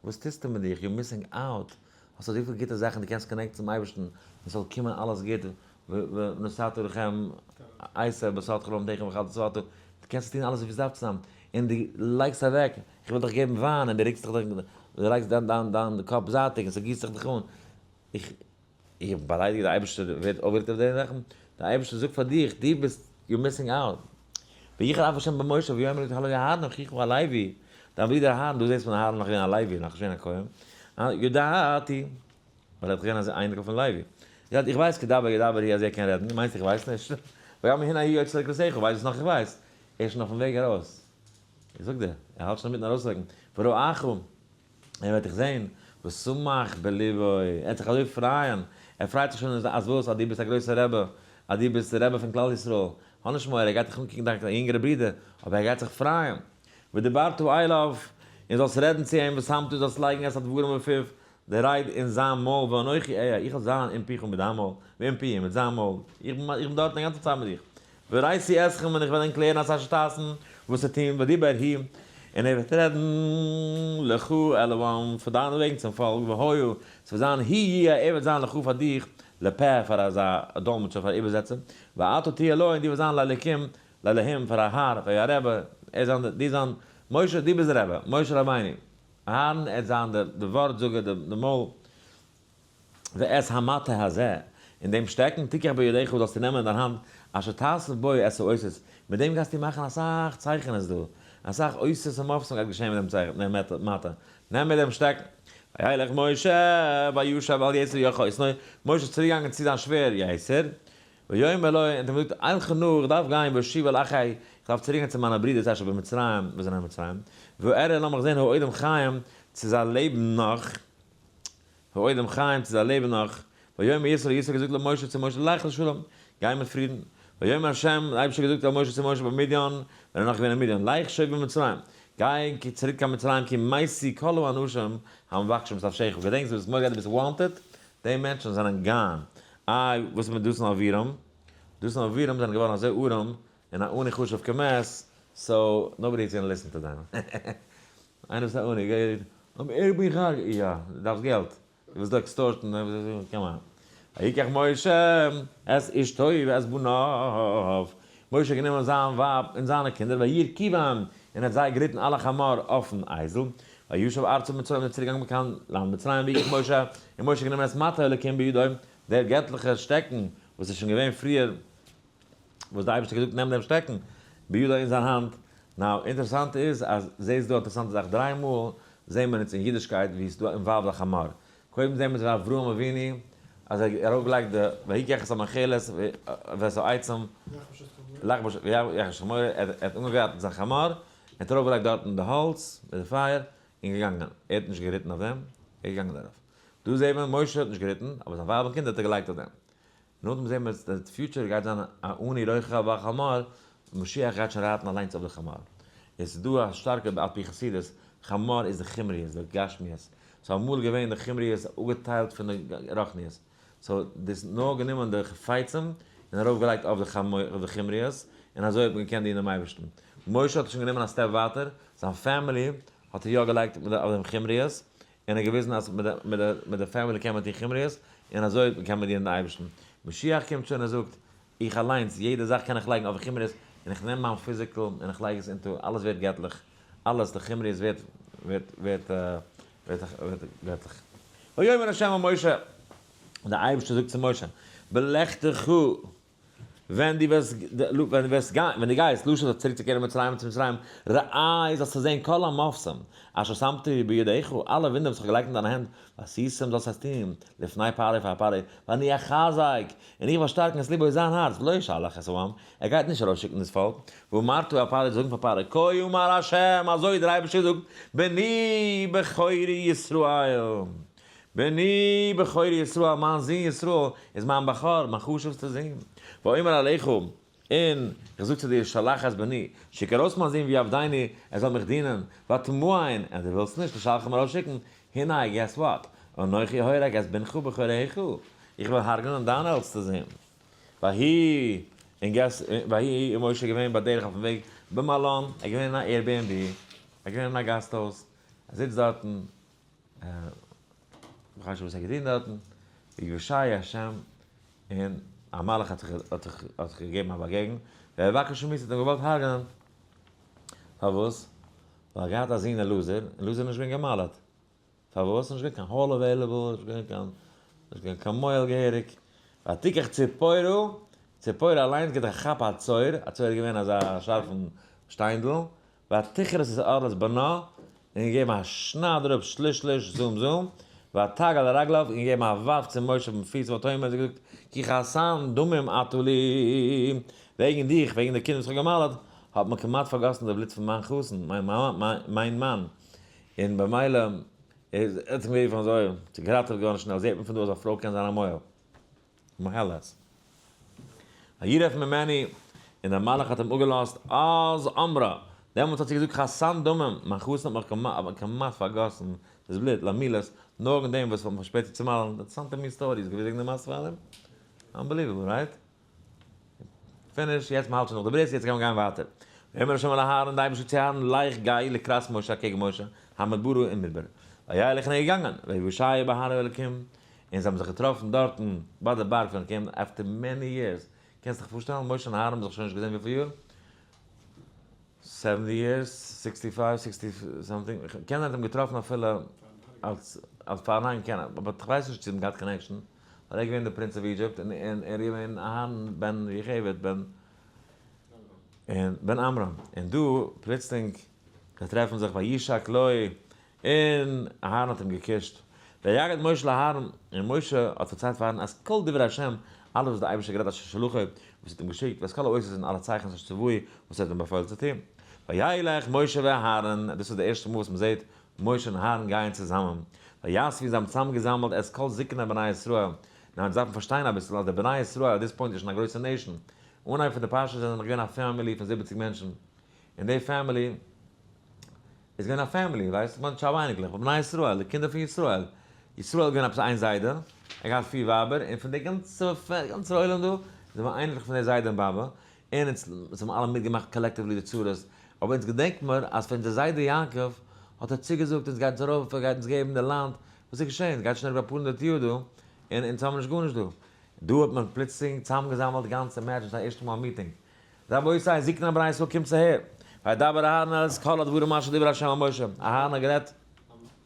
וואס טוסטו מיט דיך, you're missing out, האסט אזויפיל גוטע זאכן, דו קענסט connect ן צום אייבערשטן, עס זאל קומען אלעס גוט, ונתתי לכם עשב בשדך לבהמתך ואכלת ושבעת, דו קענסט טון אלעס ווי עס דארף צו זיין, און דו לייגסט אוועק, איך וויל דיך געבן וויין, און דו רוקסט דיך, דו לייגסט דיין דיין קאפ זייטיג און ס'גיסט זיך דיך אן, איך איך באליידיג די אייבערשטער ווערט אויפגערעגט אויף די זאכן, די אייבערשטער זאגט פאר דיך, דו ביסט, you're missing out. ויחר אף השם במשה ויאמר הלא אהרן אחיך הלוי, דיין ברודער אהרן, דא זעסט מען אהרן נאך געווען א לוי, נאך נישט געווען א כהן, ידעתי, ווייל ער האט געווען אזוי אייניקל פון לוי. ידעתי, איך ווייס כדבר ידבר הוא אז ער קען רעדן, מיינסט איך ווייס נישט? וגם הנה הוא יוצא לקראתך, ווייסט וואס נאך איך ווייס? ער איז שוין אויפן וועג ארויס. איך זאג דיר, ער האלט שוין אינמיטן ארויסרוקן. וראך, ער וועט דיך זען, ושמח בלבו, ער וועט זיך אזוי פרייען, ער פרייט זיך שוין אז וואס, אז דו ביסט א גרויסער רבי, אז דו ביסט דער רבי פון כלל ישראל, האב נישט מורא, ער גייט דיך אנקוקן דיין יונגערע ברודער, אבער ער גייט זיך פרייען. ודברת אליו, און זאלסט רעדן צו אים, ושמת, זאלסט לייגן את הדברים בפיו, די רייד אין זיין מויל, ואנכי אהיה, איך וועל זיין עם פיך מיט דיין מויל, ועם פיהו מיט זיין מויל, איך בין דארטן די גאנצע צייט מיט דיך. וראיתי אתכם, און איך וועל ענק לערנען את אשר תעשון, וואס צו טון, ודיבר הוא, און ער וועט רעדן, לך אל העם, פון דיינע וועגן צום פאלק, והיה, ס'וועט זיין, הוא יהיה, ער וועט זיין לך פאר דיך, לפה, פאר אזא דאלמעטשער, פאר איבערזעצער, ואתה תהיה לו, און דו וועסט זיין לאלקים, לאלהים, פאר א האר, פאר א רבי, ער זיין, דו זיין, משה, דו ביסט דער רבי, משה רבינו, אהרן, ער וועט זיין די ווארט זאגער, די מויל, ואת המטה הזה, און דעם שטעקן, תקח בידך, זאלסטו נעמען אין דיין האנט, אשר תעשה בו את האותות, מיט דעם גייסטו מאכן אסאך צייכענעס דא, אסאך אותות ומופתים גייט געשען מיט דעם מטה, נעם מיט דעם שטעקן. וילך משה וישב אל יתרו חותנו, משה איז צוריק געגאנגען צו זיין שווער יתר, ויאמר לו, און האט אים געזאגט, אלכה נא, איך דארף גיין, ואשובה אל אחי, איך דארף צוריק גיין צו מיינע ברידערס אשר במצרים, וואס זענען אין מצרים, ואראה, לאמיך זען העודם חיים, צו זיי לעבן נאך, העודם חיים, צו זיי לעבן נאך, ויאמר יתרו, יתרו האט געזאגט למשה, צו משה, לך לשלום, גיי מיט פרידן, ויאמר ה', דער אייבערשטער האט געזאגט אל משה צו משה במדין, ווען ער איז נאך געווען אין מדין, לך שוב במצרים, גיי צוריק קיין מצרים, כי מתו כל האנשים המבקשים את נפשך, געדענקסט דו ביסט מורא'דיג דו ביסט wanted, די מענטשן זענען gone, איי וואס איז מיט דתן ואבירם? דתן ואבירם זענען געווארן אזוי ארעם און א עני חשוב כמת, so nobody is gonna listen to them. איינער וואס איז א עני גייט אבער איך בין חי, יא, דו דארפסט געלט, דו ווילסט דא extortion ן, come on. ויקח משה את אשתו ואת בניו, משה האט גענומען זיין ווייב און זיינע קינדער וירכיבם, און האט זיי געריטן על החמור אויפן אייזל, וישב ארצה מצרים און איז צוריקגעגאנגען קיין לאנד מצרים, ויקח משה, און משה האט גענומען את מטה האלוקים בידו, דער געטליכער שטעקן וואס איז שוין געווען פריער, וואס דער אייבערשטער האט געזאגט נעם דעם שטעקן, בידו אין זיין האנט. now אינטערעסאנט איז אז זעהסט דא א אינטערעסאנטע זאך, דריי מאל זעהן מיר אונז אין אידישקייט ווי עס איז דא involved א חמור, קודם זעהן מיר אונז ביי אברהם אבינו אז ער האט ארויפגעלייגט די ויקח את המאכלת ואת העצים, ויחבוש את חמורו, ער האט אנגעגארטלט זיין חמור, ער האט ארויפגעלייגט דארטן די האלץ מיט די פייער, און געגאנגען, ער האט נישט געריטן אויף דעם, ער איז געגאנגען דערויף. דא זעהט מען משה האט נישט געריטן, אבער זיין ווייב און קינדער האט ער געלייגט אויף דעם. נאכדעם זעהן מיר אז די future גייט זיין א עני רוכב על חמור, משיח גייט שוין רייטן אליינס אויף די חמור. עס איז דא א שטארקע על פי חסידות, חמור איז די חומריות, די גשמיות. ס'איז אמאל געווען די חומריות אפגעטיילט פון די רוחניות. so דאס נאר גענומען די חפצים און ארויף געלייגט אויף די חומריות, און אזוי האט מען געקענט דינען דעם אייבערשטן. משה האט שוין גענומען א step ווייטער, זיין family האט ער יא געלייגט אויף דעם חומריות, און ער האט געוויזן אז מיט די family קען מען טון חומריות, און אזוי קען מען דינען די אייבערשטן. משיח קומט שוין און זאגט, איך אליינס, יעדע זאך קען איך לייגן אויף חומריות, און איך נעם מיין physical און איך לייג עס into, אלעס ווערט געטליך, אלעס, די חומריות ווערט, ווערט, ווערט, ווערט, ווערט געטליך. ויאמר ה' אל משה, און דער אייבערשטער זאגט צו משה, בלכתך. ווען דו וועסט, ווען דו וועסט גיין, ווען דו גייסט, לשוב זיך צוריק צו קערן מצרים צו מצרים, ראה, זאלסטו זען כל המופתים, אשר שמתי בידך, אלע וואונדער וואס איך האב געלייגט אין דיינע הענט, ועשיתם זאלסט עס טון, לפני פרעה פאר פרעה, ואני אחזק, און איך וועל שטארקן את לבו זיין הארץ, ולא ישלח את העם, ער גייט נישט ארויסשיקן דאס פאלק, ואמרת אל פרעה זאגן פאר פרעה, כה אמר ה', אזוי האט דער אייבערשטער געזאגט, בני בכורי ישראל, בני בכורי ישראל, מיין זון ישראל איז מיין בכור, מיין חשוב'סטער זון, ואומר אליך, און איך זאג צו דיר, שלח את בני, שיק ארויס מיין זון ויעבדני, ער זאל מיך דינען, ותמאן, און דו ווילסט נישט, לשלחם ארויסשיקן, הנה, guess what, אנכי הורג את בנך בכורך, איך וועל הרג'נען דיין עלטסטע זון. ויהי, און guess, ויהי איז משה געווען בדרך אויפן וועג במלון, ער איז געווען אין א Airbnb, ער איז געווען אין א גאסט הויז, ער זיצט דארטן, איך ווייס נישט וואס ער האט געטון דארטן, ויושע השם, און א מלאך האט זיך האט זיך האט זיך געגעבן א באגעגן, ויבקש ממית האט אים געוואלט הרג'נען, פארוואס? ווייל ער האט געהאט א זון אלעזר, און אלעזר איז נישט געווען גע'מל'ט, פארוואס? נישט געווען קיין hall available, נישט געווען קיין נישט געווען קיין מוהל געהעריג, ותקח ציפורה, ציפורה אליינס גיבט א כאפ א צור, א צור איז געווען אזא שארפן שטיינדל, ותכרת את ערלת בנה, און געגעבן א שנייד אראפ שליש שליש זום זום, ותגל לרגליו, און געגעבן א ווארף צו משה אויפן פיס, ותאמר, זי האט געזאגט, כי חתן דמים אתה לי, וועגן דיך, וועגן די קינד וואס איך האב גע'מל'ט, האט מען כמעט פארגאסן די בלוט פון מיין חתן, מיין מאן, און במילא איז ער צום גערופן אזוי, צו געראטעוועט געווארן שנעל, זעט מען פון דא אז א פרוי קען זיין א מוהל. מוהלת. וירף ממנו, און דער מלאך האט אים אפגעלאזט, אז אמרה, דעמאלטס האט זי געזאגט חתן דמים, מיין חתן האט מיך כמעט פארגאסן דאס בלוט, למילות, נאר וועגן דעם וואס מ'האט פארשפעטיגט צו מל'ן, אינטערעסאנטע מין story, איז געווען וועגן די מעשה פאר דעם? Unbelievable, right? Finish, יעצט מ'האלט שוין נאך די ברית, יעצט קען מען גיין ווייטער. ויאמר ה' אל אהרן, די אייבערשטער צו אהרן, לך גיי לקראת משה אקעגן משה, המדברה אין מדבר. וילך און ער איז געגאנגען, ויושע בהר האלקים, און זיי האבן זיך געטראפן דארטן ביי די בארג פון אלקים, after many years, קענסט דיך פארשטעלן, משה און אהרן האבן זיך שוין נישט געזען וויפיל יאר? 70 years? 65? 60 something? קען זיין זיי האבן געטראפן אפילו אלס אלס פארן היים קען אבער כ'ווייס נישט צו זיי האבן געהאט connection, ווייל ער איז געווען די prince of Egypt און ער איז געווען אהרן בן יוכבד בן און בן עמרם, און דא פלוצלינג זיי טרעפן זיך וישק לו און אהרן האט אים געקושט. ויגד משה לאהרן, און משה האט פארציילט פאר אהרן אז כל דברי השם, אלעס וואס דער אייבערשטער האט גערעדט אשר שלחו, וואס ער האט אים געשיקט, ואת כל האותות און אלע צייכנס אשר צוהו, וואס ער האט אים באפוילן צו טון. וילך משה ואהרן, דאס איז די ערשטע מאל וואס מען זעט משה און אהרן גייען צוזאמען. ויאספו זיי האבן צוזאמגעזאמלט את כל זקני בני ישראל. Now אונז דארפן פארשטיין אביסל אז די בני ישראל at this point איז שוין א גרויסע nation. אנהייב פון די פרשה זענען זיי נאך געווען א family פון 70 מענטשן. און די family איז געווען א family, ווייסט, כ'מיין טשאב אייניקלעך, בני ישראל, די קינדער פון ישראל. ישראל איז געווען עפעס איין זיידע, ער האט געהאט פיר ווייבער, און פון די גאנצע גאנצער עולם דא, זענען מיר אייניקלעך פון די זיידע און באבע, און אונז האבן אלע מיטגעמאכט collectively די צרות, אבער אונז געדענק מיר אז פון אונזער זיידע יעקב האט ער צוגעזאגט אונז גייט אונז ארויף, ער גייט אונז געבן די לאנד, וואס איז געשען? עס גייט שוין אריבער אפאר הונדערט יאר דא, און אונז האבן נישט גארנישט דא. דא האט מען פלוצלינג צוזאמגעזאמלט גאנץ imagine ס'איז א ערשטע מאל א meeting, רבותי, זקני בני ישראל קומטס אהער. וידבר אהרן אל את כל הדברים אשר דיבר ה' אל משה. אהרן האט גערעדט.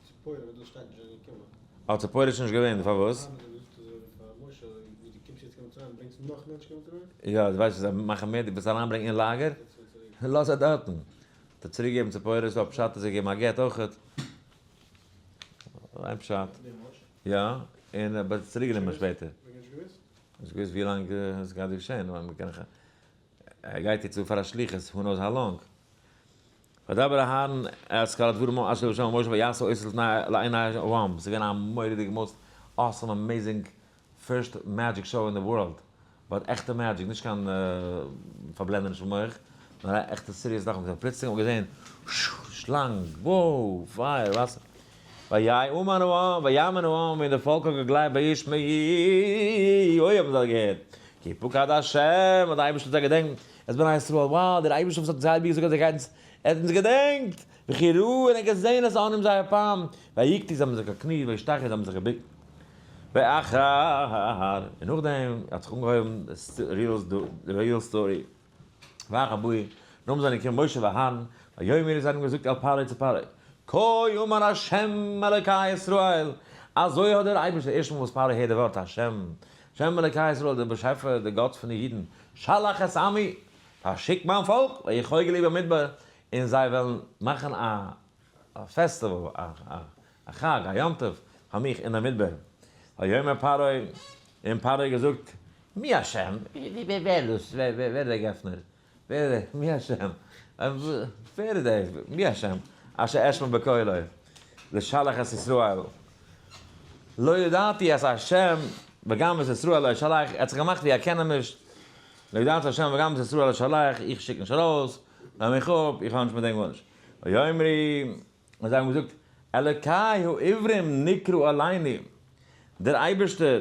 ציפורה ווען דאס שטייט נישט איז געקומען. אה, ציפורה איז שוין נישט געווען, פארוואס? אהרן האט געזאגט אזוי פאר משה, ווי דו קומסט יעצט קיין מצרים, ברענגסט נאך מענטשן קיין מצרים? יא, דו ווייסט וואס זיי מאכן מער, דו ווילסט אריינברענגען אין לאגער? לאז זיי דארטן. האט ער צוריק געגעבן ציפורה, איז דא א פשט אז זיי געבן א גט אויכעט. איין פשט. יא, און אבער צוריק גענומען שפעטער. נישט געוואוסט ווי לאנג עס גייט דא געשען, ער גייט יעצט דא פאר א שליחות, who knows how long. וידבר אהרן את כל הדברים אשר דיבר ה' אל משה ויעשו אותות לפני לעיני העם, ס'איז געווען א מורא'דיגע most awesome amazing first magic show אין די world, but עכטע magic, נישט קיין פארבלענדעניש פון מח, נאר א עכטע serious זאך, און פלוצלינג האט מען געזען שלאנג, wow, פייער, וואסער. ויאמן העם, ויאמן העם, און די פאלק האט געגלייבט וישמעו, אוי האבן זיי געהערט, כי פקד ה', האט דער אייבערשטער זיי געדענקט, את בני ישראל, wow, דער אייבערשטער וואס האט זיי געזאגט אז ער גייט אונז, ער האט אונז געדענקט, וכי ראו, און ער האט געזען את עניים זייער פיין, ויקטעו, זיי האבן זיך געקניט, וישתחו, זיי האבן זיך געבוקט, ואחר, און נאכדעם האט זיך אנגעהויבן די real story. ואחר באו, נאכדעם זענען געקומען משה ואהרן, ויאמרו זיי האבן געזאגט אל פרעה צו פרעה, כה אמר ה' אלוקי ישראל, אזוי האט דער אייבערשטער, ערשט מאל וואס פרעה הערט די ווארט השם, השם אלוקי ישראל, דער באשעפער, דער גאט פון די אידן, שלח את עמי, פארשיק מיין פאלק, ויחוגו לי במדבר, און זיי וועלן מאכן א festival, א חג, א יום טוב, פאר מיך אין דער מדבר. ויאמר פרעה, און פרעה האט געזאגט, מי השם? ווער איז דאס? ווער איז דער געפנער? ווער איז דער? מי השם? ווער איז דער? מי השם? אשר אשמע בקולו, לשלח את ישראל. לא ידעתי את השם וגם את ישראל לא אשלח, ער האט זיך געמאכט ווי ער קען אים נישט, לא ידעתי את השם וגם את ישראל לא אשלח, איך שיק נישט ארויס, נעם מיך אפ, איך האב נישט מיט דעם גארנישט. ויאמרו, און זיי האבן געזאגט, אלקי העברים נקרא עלינו, דער אייבערשטער,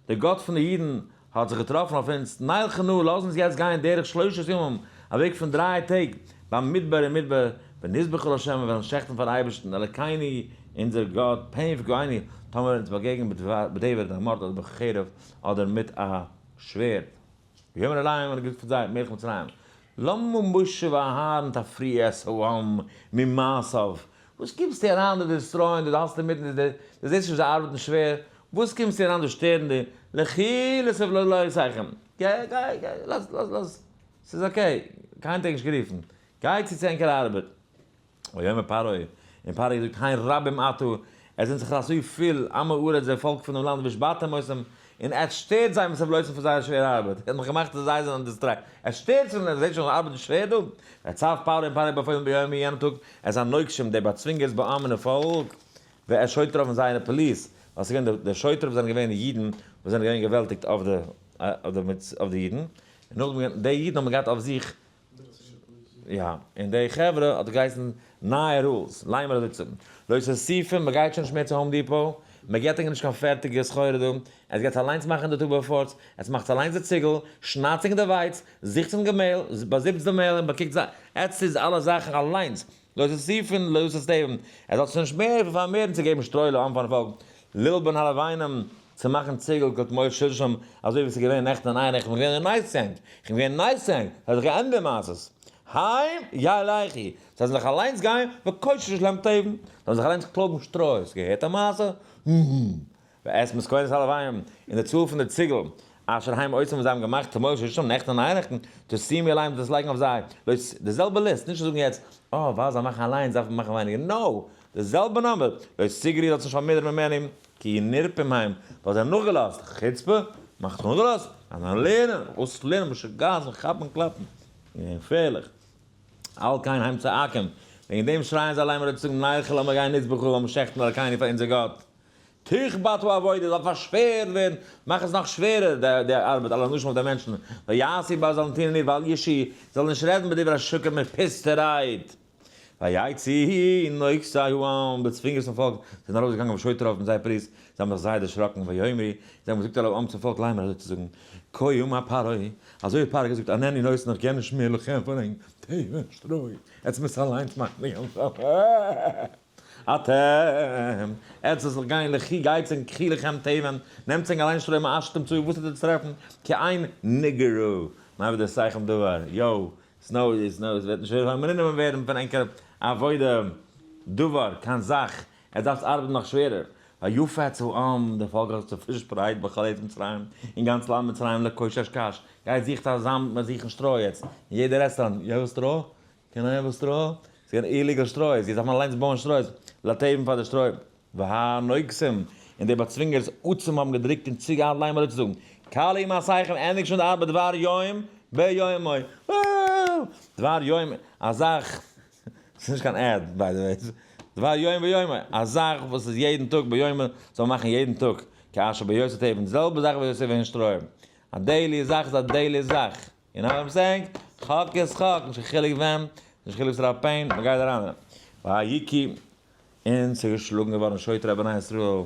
דער גאט פון די אידן, האט זיך געטראפן אויף אונז, נלכה נא, לאז אונז יעצט גיין דרך שלושת ימים, א וועג פון דריי טעג, במדבר אין מדבר, ונזבחה לה', מיר וועלן שעכטן פארן אייבערשטן, אלקינו, אונזער גאט, פן יפגענו, טאמער וועט אונז באגעגענען בדבר, מיט א מארד אדער בחרב, אדער מיט א שווערד. ויאמר אליהם, און ער האט געזאגט פאר זיי, מלך מצרים, למה משה ואהרן תפריעו את העם ממעשיו, וואס קומסטו אריין דא destroy ען, דו האלסט אינמיטן, דו זעסט נישט זיי ארבעטן שווער, וואס קומסטו אריין דא שטערן די, לכו לסבלותיכם, גיי גיי גיי, לאז לאז לאז, ס'איז okay, קיינער האט דיך נישט גערופן, גיי צו צו ענקער ארבעט. ויאמר פרעה, און פרעה האט געזאגט, הן רבים עתה, עס זענען זיך אזוי פיל עמי הארץ דער פאלק פון דעם לאנד והשבתם אותם, און עטס שטערט זיי מסבלותם פון זייער שווערע ארבעט, ער האט נאך געמאכט אז זיי זענען distract, עס שטערט זיי, ער זעט שוין זיי ארבעטן שווער דא, ויצו פרעה און פרעה האט באפוילן ביום ההוא יענעם טאג, את הנוגשים די באצווינגערס בעם אין פאלק, ואת שוטריו און זייערע police, ווייל ס'איז געווען די שוטריו זענען געווען אידן וואס זענען געווען געוועלטיגט אויף די אידן, און נאכדעם די אידן האבן געהאט אויף זיך יא, און די חברה האט געהייסן נייע rules, ליימער אזוי צו זאגן. לא תוסיפון, מען גייט שוין נישט מער צו Home Depot, מען געט ענק נישט קיין פערטיגע סחורה דא, עטס גייטס אליינס מאכן די two by fours, עטס מאכטס אליינס די ציגל, שניידטס ענק די ווייץ, זוכטס ענק די מעהל, באזיפטס די מעהל און באקוקטס זיי, עטס טוטס אלע זאכן אליינס, לא תוסיפון לתת תבן, עטס זאלטס נישט מער פארמערן צו געבן שטרוי לעם פארן פאלק, ללבן הלבנים, צו מאכן ציגל כתמול שלשום, אזוי ווי עס איז געווען נעכטן און אייערנעכטן, איך בין געווען אין nice ענק, איך בין געווען אין nice ענק, עס האט זיך געענדיגט די מעשות, הם ילכו, זיי זאלן זיך אליינס גיין, וקוששו להם תבן, זיי זאלן זיך אליינס קלויבן שטרוי, האסט געהערט א מעשה? ואת משכורת הלבנים, און די צאל פון די ציגל, אשר הם עושים וואס זיי האבן געמאכט תמול שלשום, נעכטן און אייערנעכטן, תשימו עליהם, דאס לייגן אויף זיי, לויט די זעלבע list, נישט צו זאגן יעצט, אה, ווייל זיי מאכן אליינס דארף מען מאכן ווייניגער, no! די זעלבע number, לא תגרעו זאלסט נישט פארמינערן ממנו, כי נרפים הם, ווייל זיי האבן נאכגעלאזט, חוצפה, מאכט נאכגעלאזט, אז מען לערנען, אויסלערנען משוגעת און כאפן און קלאפן, געפערליך, על כן הם צועקים, וועגן דעם שרייען זיי אליין מ'רעדט צו נלכה לאמיר גיין נזבחה לאמיר שעכטן לאלקינו פאר אונזער גאט, תכבד העבודה זאל פארשווערט ווערן, מאך עס נאך שווערער די ארבעט על האנשים אויף די מענטשן, ויעשו בה זאלן טון אין איר ואל ישעו, זאלן נישט רעדן בדברי השקר מיט פוסטע רייד. ויצאו נוגשי העם, די צווינגערס פון פאלק זענען ארויסגעגאנגען ושוטריו מיט זייער police, זיי האבן זיך זייער דערשראקן, ויאמרו, זיי האבן געזאגט אל העם צום פאלק לאמר אזוי צו זאגן, כה אמר פרעה, אזוי האט פרעה געזאגט, אינני נותן איך געב נישט מער לכם פאר ענק, תבן שטרוי, עטס מוזט אליינס מאכן די גאנצע אתם, עטס זאלט זיך גיין לכו גייטס און קחו לכם תבן, נעמטס ענק אליין שטרוי מאשר תמצאו וואס עטס וועט טרעפן, כי אין נגרע מעבודתכם דבר, יו, ס'נאו איז נאו, עס וועט נישט פארנומען ווערן פון ענקער עבודה דבר, קיין זאך, עטס דארפטס ארבעטן נאך שווערער. ויפץ העם, די פאלק האט זיך צעשפרייט בכל ארץ מצרים, אין גאנץ לאנד מצרים לקושש קש, גייט זוכט א זאמד מען זוכן שטרוי יעצט, אין יעדע רעסטוראנט, you have a straw? Can I have a straw? ס'איז געווען illegal שטרוי, יעצט דארף מען אליינס בויען שטרוי, לתבן פאר די שטרוי. והנוגשים, און די באצווינגערס עצום האבן געדרוקט און צוגעהאלט לאמר אזוי צו זאגן, כלו מעשיכם, ענדיג שוין די ארבעט דבר יום ביומו. דבר יום, א זאך, ס'איז נישט קיין ad by the way, דבר יום ביומו, א זאך וואס איז יעדן טאג ביומו, זאל מען מאכן יעדן טאג, כאשר בהיותו תבן, די זעלבע זאך ווי יוסף אין שטרוי. א daily זאך איז א daily זאך. You know what I'm saying? חק איז חק, נישט קיין חילוק ווען, נישט קיין חילוק וואס פאר א pain, מ'גייט אריין. ויכו און ס'איז געשלאגן געווארן שוטרי בני ישראל,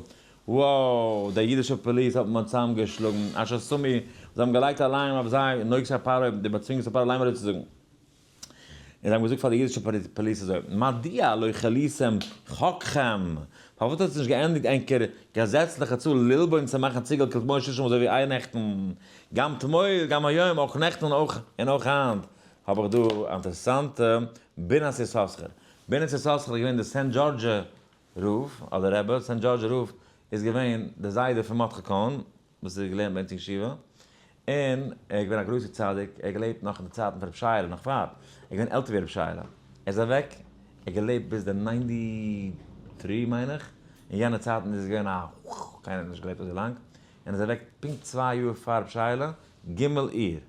wow, די אידישע police האט מען צוזאמגעשלאגן, אשר שמו, זיי האבן געלייגט אליין אויף זיי, נוגשי פרעה, די באצווינגערס פון פרעה אליין אזוי צו זאגן. און זיי האבן געזאגט פאר די אידישע police אזוי, מדוע לא כליתם חקכם, פארוואס האט עטס נישט געענדיגט ענקער געזעצליכע צאל ללבון צו מאכן ציגל כתמול שלשום אזוי ווי אייערנעכטן, גם תמול גם היום, אויך נעכטן און אויך היינט, האב איך דא א אינטערעסאנטע בינת יששכר. בינת יששכר איז געווען די סענט דזשארדזשע רב, אדער רבי, סענט דזשארדזשע רב איז געווען די זיידע פון מרדכי קאהן, וואס איז געלערנט ביי אונז אין ישיבה, און ער איז געווען א גרויסער צדיק, ער האט געלעבט נאך אין די צייטן פון רבי שייעלע, נאך פאר, ער איז געווען עלטער ווי רבי שייעלע, ער איז אוועק, ער האט געלעבט ביז די 93 מיין איך, אין יענע צייטן איז עס געווען א קיינער האט נישט געלעבט אזוי לאנג, און איז אוועק פונקט 2 יאר פאר רבי שייעלע, ג' אייר.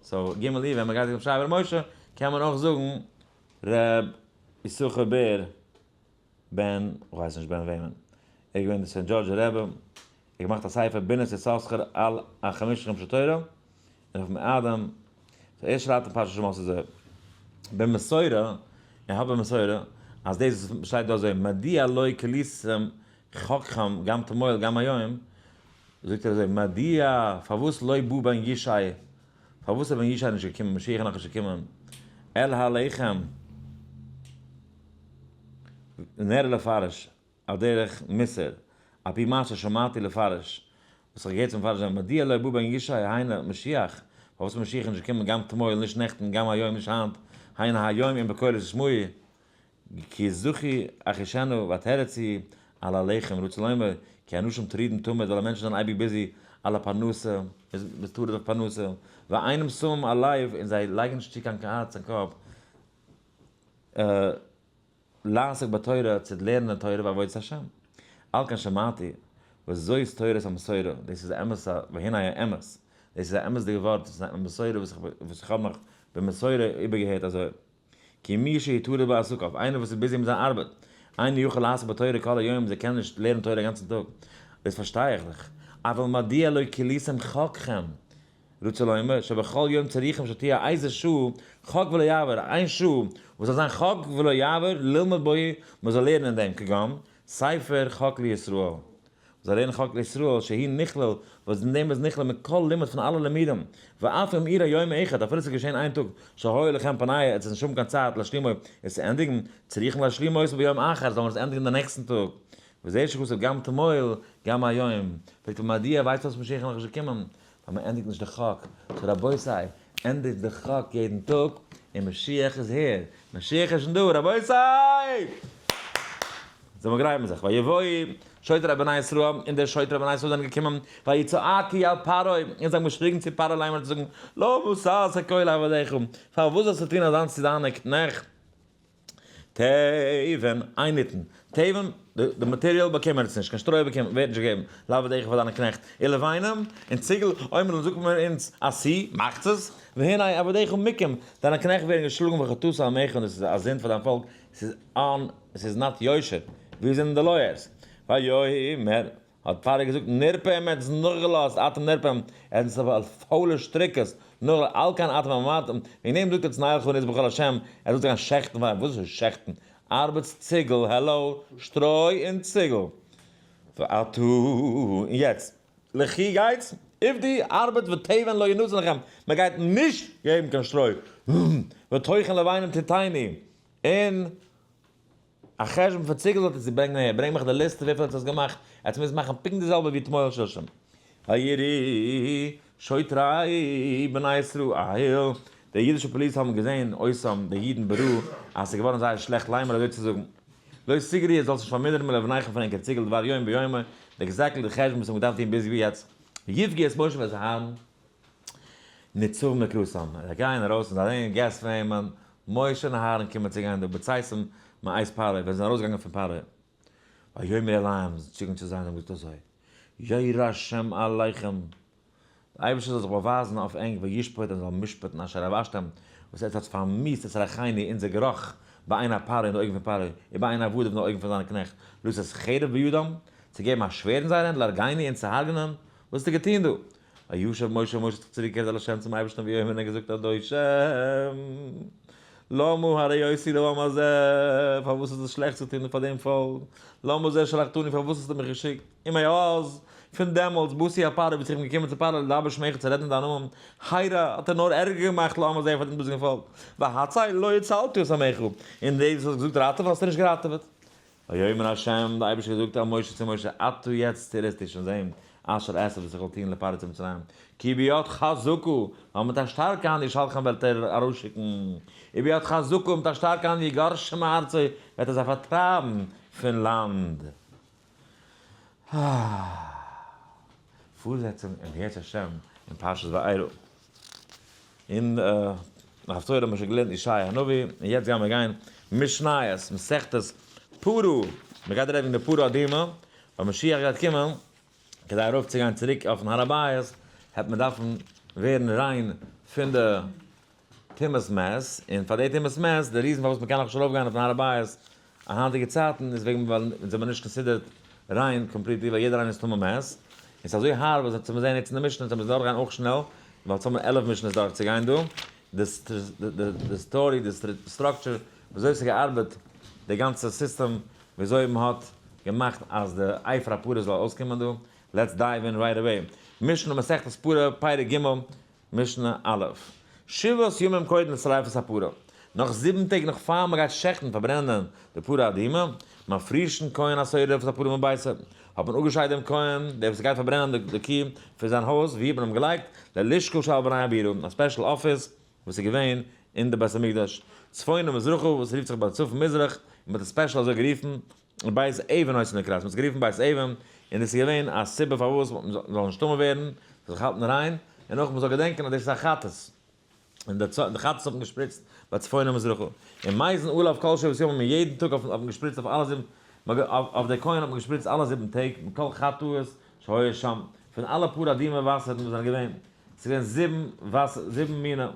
so ג' אייר ווען מען גייט זאגן רבי שייעלע בר' משה, קען מען אויך זאגן ר' יששכר בער בן, כ'ווייס נישט בן וועמען, ער איז געווען די סענט דזשארדזשער רבי, ער האט געמאכט א ספר בינת יששכר על החמשה חומשי תורה, און אויף מועדים, so ער שרייבט אין פרשת שמות אזוי, במסורה, ער האט במסורה, אז דאס וואס שטייט דא אזוי, מדוע לא כליתם חקכם גם תמול גם היום, זאגט ער אזוי, מדוע, פארוואס לא בא בן ישי, פארוואס איז בן ישי נישט געקומען, משיח איז נאכנישט געקומען, אל הלחם, נראה לפרש, על דרך מוסר, על פי מה ששמעתי לפרש, וואס איך געהערט צום מפרש זיין, מדוע לא בא בן ישי היינו משיח, פארוואס איז משיח נישט געקומען גם תמול נישט נעכטן גם היום נישט היינט, היינו היום אם בקולו תשמעו, כי זכי אחישנו ותרצי על הלחם, רוצה לומר, כי אנשים טרידים תמיד, ווייל מענטשן זענען אייביג busy על הפרנסה, מ'איז טרוד אויף פרנסה, ואינם שמים הלב, און זיי לייגן נישט צו קיין הארץ און קאפ, לעסוק בתורה, צו לערנען תורה ועבודת השם. על כן שמעתי, וזאת תורת המסורה, דאס איז אמת, והנה האמת, דאס איז א אמת'דיגע ווארט, דאס איז א מסורה וואס איך האב נאך במסורה איבערגעהערט אזוי. כי מי שיטרוד בעסקיו, איינער וואס איז busy מיט זיין ארבעט, אינו יכול לעסוק בתורה כל היום, זיי קענען נישט לערנען תורה א גאנצן טאג, דאס פארשטיי איך דאך, אבל מדוע לא כליתם חקכם, רוצה לומר, שבכל יום צריכים שתהיה איזה שעה חק ולא יעבור, איין שעה וואס זאל זיין חק ולא יעבור, ללמוד בו, מען זאל לערנען אין דעם, כגון, ספר חק לישראל, מען זאל לערנען חק לישראל, שהיא נכלל, וואס אין דעם איז נכלל מכל לימוד פון אלע לימודים, ואף אם אירע יום אחד, אפילו עס איז געשען איין טאג, שהיה לכם פנאי, עס איז נישט האבן קיין צייט להשלימו, עס צו ענדיגן, צריכים להשלימו אותו ביום אחר, זאל מען עס ענדיגן דעם נעקסטן טאג. וזה שכתוב גם תמול, גם היום. פרעגט ער מדוע, ווייסט וואס משיח איז נאכנישט געקומען? ווייל מען ענדיגט נישט די חק. so רבותי, ענדיגט די חק יעדן טאג, און משיח איז here. משיח איז שוין דא, רבותי! זאל מען גרייטן זיך. ויבואו שוטרי בני ישראל, און די שוטרי בני ישראל זענען געקומען, ויצעקו אל פרעה, און זיי האבן געשריגן צו פרעה לאמר צו זאגן, למה תעשה כה לעבדיך, פארוואס זאלסטו טון אזאנס צו דיינע קנעכט? תבן, איינהיטן. תבן, די מאטעריאל באקומען עס נישט, קיין שטרוי באקומען, ווערט נישט געגעבן, לעבדיך פאר דיינע קנעכט. ולבנים, און ציגל, אומר זאגט מען אונז, עשו, מאכטס עס, והנה עבדיך מוכים, דיינע קנעכט ווערן געשלאגן וחטאת עמך, און עס איז א זינד פאר דיין פאלק, עס איז אן, עס איז not יושר, ווי זענען די lawyers? ויאמר, האט פרעה געזאגט, נרפים, ער האט עס נאכגעלאזט, אתם נרפים, ער האט עס אויף פוילע שטריקעס, נאר על כן אתם אמרתם, וועגן דעם זאגט עטס נלכה ונזבחה להשם, ער זאגט גיין שעכטן פאר אים, וואס איז שעכטן? ארבעטס ציגל, העלאו, שטרוי און ציגל. ועתה, און יעצט, לכו גייטס, עבדו, ארבעט ותבן לא ינתן לכם, מען גייט נישט געבן קיין שטרוי, וטוחן לבנים תתנו, און א חשבון פון ציגל זאלט איר צו ברענגען אהער, ברענג מיך די ליסטע וויפיל עטס האסט געמאכט, עטס מוזט מאכן פונקט די זעלבע ווי תמול שלשום. ויראו שוטרי בני ישראל, די אידישע פאליס האבן געזען אותם די אידן ברעה אז ס'איז געווארן זייער שלעכט לאמר אזוי צו זאגן, לא תגרעו עטס זאלטס נישט פארמינערן מלבניכם פון ענקער ציגל דבר יום ביומו, די exactly די חשבון וואס האבן געדארפט טון ביז יעצט, ויפגעו את משה ואת אהרן. נצבים לקראתם, זיי גייען ארויס און זיי זעען guest פון וועמען, משה און אהרן קומען צו גיין דא בצאתם מאת פרעה, ווען זיי זענען ארויסגעגאנגען פון פרעה, ויאמר אליהם, זיי צוגעגאנגען צו זיי און האבן געזאגט אזוי, ירא השם עליכם, דער אייבערשטער זאל זיך באווייזן אויף ענק וישפוט און זאל משפט'ן אשר הבאשתם, וואס עטס האטס פארמיאוסט את ריחנו, אונזער גערוך, בעיני פרעה אין די אויגן פון פרעה, ובעיני עבדיו אין די אויגן פון זיינע קנעכט, לתת חרב בידם, צו געבן א שווערד אין זייער הענט, להרגנו אונז צו הרג'נען, וואס האסטו געטון דא? וישב משה, משה האט זיך צוריקגעקערט אל השם צום אייבערשטן ויאמר און ער האט געזאגט אדון שם, למה הרעותי לעם הזה, פארוואס איז עס שלעכט צו טון פאר דעם פאלק, למה זה שלחתני, פארוואס האסטו מיך געשיקט, ומאז, פון דעמאלטס, באתי אל פרעה, ביז איך בין געקומען צו פרעה לדבר בשמך צו רעדן אין דיין נאמען, הרע, האט ער נאר ערגער געמאכט לעם הזה פאר דעם דאזיגן פאלק, והצל לא הצלת את עמך, און דאס וואס האסט געזאגט ראטעווען האסטו נישט געראטעוועט. ויאמר ה', דער אייבערשטער האט געזאגט אל משה צו משה, עתה יעצט וועסטו שוין זען, אשר אעשה וואס איך וועל טון לפרעה צו מצרים, כי ביד חזקה, ווייל מיט א שטארקע האנט ישלחם וועט ער ארויסשיקן, וביד חזקה, מיט א שטארקע האנט יגרשם מארצו, וועט ער זיי פארטרייבן פון לאנד. פארזעצונג אם ירצה השם. אין פרשת וארא. אין די הפטורה האט מען שוין געלערנט ישעיה הנביא, און יעצט גייען מיר גיין משניות, מסכת פרה, מען גייט רעדן וועגן די פרה אדומה, ווען משיח גייט קומען, כדי ארויף צו גיין צוריק אויפן הר הבית, העט מען דארפן ווערן ריין פון די טומאת מת, און פאר די טומאת מת, די reason פארוואס מען קען נאכנישט ארויף גיין אויפן הר הבית אין היינטיגע צייטן איז וועגן ווייל אונז זעמיר נישט considered ריין completely ווייל יעדער איינער איז טמא מת, און ס'איז אזוי הארב אז אונז מיר זעהן יעצט אין די משנה אונז מוזן דורכגיין אויך שנעל ווייל אונז האבן 11 משנה'ס דורכצוגיין דא, די story, די structure, וויאזוי ס'איז געארבעט די גאנצע סיסטעם, וויאזוי מ'האט געמאכט אז די אפר הפרה זאל אויסקומען דא, let's dive in right away. משנה מסכת פרה פרק ג' משנה א', שבעת ימים קודם לשריפת הפרה, נאך 7 טעג נאך פאר מען גייט שעכטן פארברענען די פרה אדומה, מפרישין כהן השורף את הפרה מביתו, האט מען אפגעשיידט דעם כהן, דער וואס גייט פארברענען די קי, פון זיין הויז, וואו האט מען אים געלייגט? ללשכה שעל פני הבירה, א special office וואס איז געווען אין די בית המקדש, צפון ומזרחו, וואס רופט זיך ביי צפון מזרח, און מען האט עס special אזוי גערופן, בית אבן היתה נקראת, מען האט עס גערופן בית אבן, און דאס איז געווען א סיבה פארוואס מען זאל נישט טמא ווערן, זיך האלטן ריין, און אויך מען זאל געדענקען אז דאס איז א חטאת, און די חטאת האט מען געשפריצט ביי צפון ומזרחו, און מזין עליו כל שבעת ימים, און יעדן טאג האט מען געשפריצט אויף אלע זיבן, אויף די כהן האט מען געשפריצט אלע 7 טעג, מכל חטאות שהיו שם, פון אלע פרה אדומה וואסערן וואס זענען געווען, ס'איז געווען זיבן וואסער, זיבן מינים.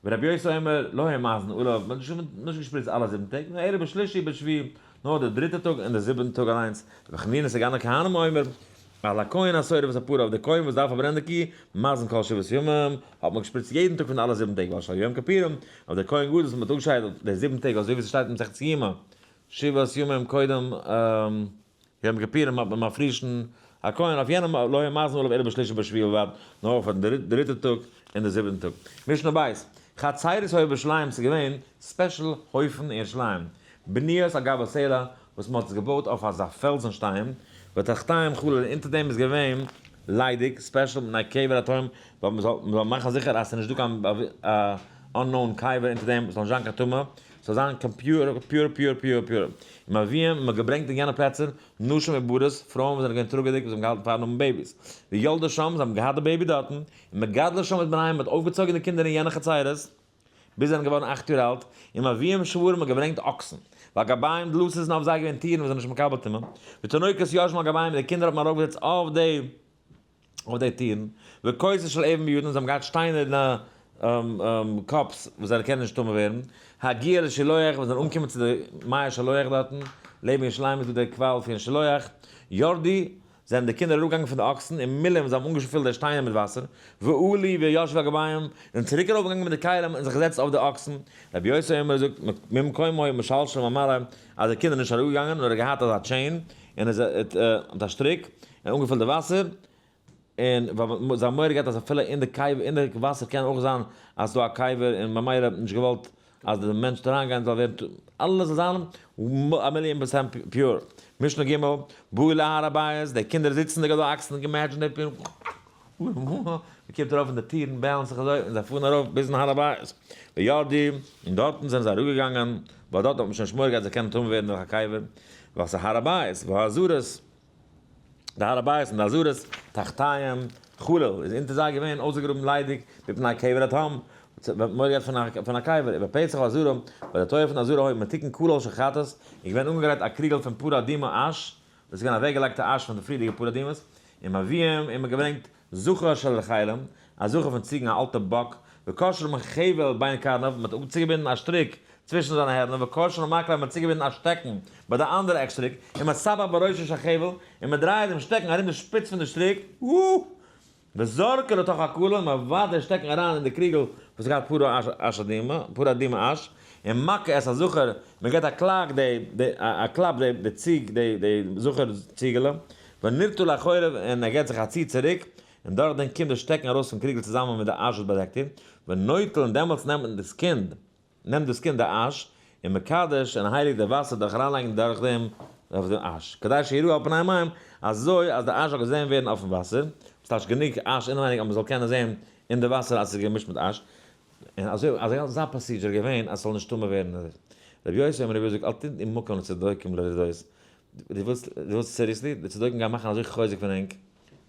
ורבי יוסי אומר, לא היו מזין עליו, מען האט נישט געשפריצט אלע 7 טעג, נאר אלא בשלישי ובשביעי, נאר די דריטע טאג און די זיבעטן טאג אליינס. רבי חנינא סגן הכהנים אומר, על הכהן השורף את הפרה, אויף די כהן וואס דארף פארברענען די קי, מזין כל שבעת ימים, האט מען געשפריצט יעדן טאג פון אלע 7 טעג, ועל של יום כיפורים, אויף די כהן גדול וואס מען האט אפגעשיידט די 7 טעג אזוי ווי ס'שטייט אין מסכת יומא, שבעת ימים קודם יום כיפורים האט מען מפרישין הכהן אויף יענעם לא היה מזין עליו אלא בשלישי ובשביעי בלבד, נאר אויף די דריטע טאג און די זיבעטן טאג. משנה בית, חצרות היו בירושלים ס'איז געווען special הויפן אין ירושלים, בנויות על גבי סלע וואס מ'האט עס געבויט אויף אזא פעלזן שטיין, ותחתיהם חלל און אונטער דעם איז געווען ליידיג, special מפני קבר התהום, ווייל מ'זאל מאכן זיכער אז ס'איז נישט דא קיין unknown קבר אונטער דעם, ס'זאל נישט זיין קיין טומאה. ס'זאל זיין קיין pure pure pure pure. און מביאים, מ'האט געברענגט אין יענע פלעצער, נשים עוברות, פרויען וואס זענען געווען טראגעדיג, וואס האבן געהאלטן פארן האבן babies. ויולדות שם, זיי האבן געהאט די baby דארטן, און מגדלות שם את בניהם, מ'האט אויפגעצויגן די קינדער אין יענע חצרות, ביז זיי זענען געווארן 8 יאר אלט, און מביאים שוורים, מ'האט געברענגט אקסן. ועל גביהם דלתות און אויף זיי געווען טירן וואס זענען נישט מקבל טומאה. ותינוקות יושבים על גביהם, די קינדער האט מען ארויפגעזעצט אויף די טירן, וכוסות של אבן בידן, זיי האבן געהאט שטיינערנע cups וואס זיי קענען נישט טמא ווערן, הגיע לשילוח, ווען זיי זענען אנגעקומען צו די מי השילוח דארטן, לעבן ירושלים איז דא דער קוואל פון שילוח, ירדו, זענען די קינדער אראפגעגאנגען פון די אקסן, ומילאום, זיי האבן אנגעפילט די שטיינער מיט וואסער, ועלו וישבו על גביהם, זענען צוריק ארויפגעגאנגען מיט די כלים און זיך געזעצט אויף די אקסן, רבי יוסי אומר זאגט, ממקומו משלשלים המלא, אז די קינדער נישט אראפגעגאנגען, נאר ער האט געהאט אזא chain, און עס האט א שטריק, און אנגעפילט די וואסער, און ווייל זיי האבן מורא געהאט אז אפילו אין די קבר, אין די וואסער קען אויך זיין אז ס'דא א קבר, און ממילא האט מען נישט געוואלט אז די מענטש זאל אריינגיין זאל ווערן, אלעס זאל זיין א מיליאן percent pure. משנה ג', באו להר הבית, די קינדער זיצן די גדול אקסן, imagine די פיר, מען קומט ארויף אין די טירן balance זיך אזוי, און זיי פארן ארויף ביזן הר הבית, וירדו, און דארטן זענען זיי אראפגעגאנגען, ווייל דארט האט מען שוין נישט מורא געהאט זיי קענען טמא ווערן דורך א קבר, ווייל ס'איז הר הבית, והעזרות, די הר הבית און די עזרות, תחתיהם, חלל, איז אונטער זיי געווען אויסגעגראבן ליידיג, מפני קבר התהום, ווען מורא געהאט פון א קבר, ובפתח העזרה, ביי די טויער פון די עזרה היה מתוקן קלל של חטאת, איז געווען אנגעגרייט א קריגל פון פרה אדומה אש, דאס איז געווען אוועקגעלייגטע אש פון די פריערדיגע פרה אדומות, און מביאים, און מ'האט געברענגט זכר של רחלים, א זכר פון ציגן א אלטע באק, וקושרן חבל בין קרניו, מען האט צוגעבינדן א שטריק צווישן זיינע הערנער, וקושרן מקלה, מען האט צוגעבינדן א שטעקן ביי די אנדערע עק שטריק, און מסבב בראשו של חבל, און מען דרייעט דעם שטעקן ארום די שפיץ פון די שטריק, וזורקה לתוך הקלל, און מען ווארפט די שטעקן אריין אין די קריגל וואס געהאט פרה אש אדומה, פרה אדומה אש, און מכה את הזכר, מען געבט א קלאג די, א קלאפ די ציג, די זכר ציגעלע, ונרתע לאחוריו, און ער געבט זיך א צי צוריק, און דורך דעם קומט די שטעקן ארויס פון קריגל צוזאמען מיט די אש וואס באדעקט איר, ונוטל, און דעמאלטס נעמט דאס קינד, נעמט דאס קינד די אש, און מקדש, און הייליגט די וואסער דורך אריינלייגן דורך דעם אויף דעם אש, כדי שיראו על פני המים, אזוי אז די אש זאל געזען ווערן אויפן וואסער, ס'טייטש גענוג אש אינעווייניג אז מ'זאל קענען זען אין די וואסער אז ס'איז געמישט מיט אש, און אזוי אזוי אזא procedure געווען אז ס'זאל נישט טמא ווערן. רבי יוסי אומר רבי יוסי זאגט אל תתנו מקום לצדוקים לרדות, דו ווילסט דו ווילסט seriously? די צדוקים גייען מאכן אזוי חוזק פון ענק.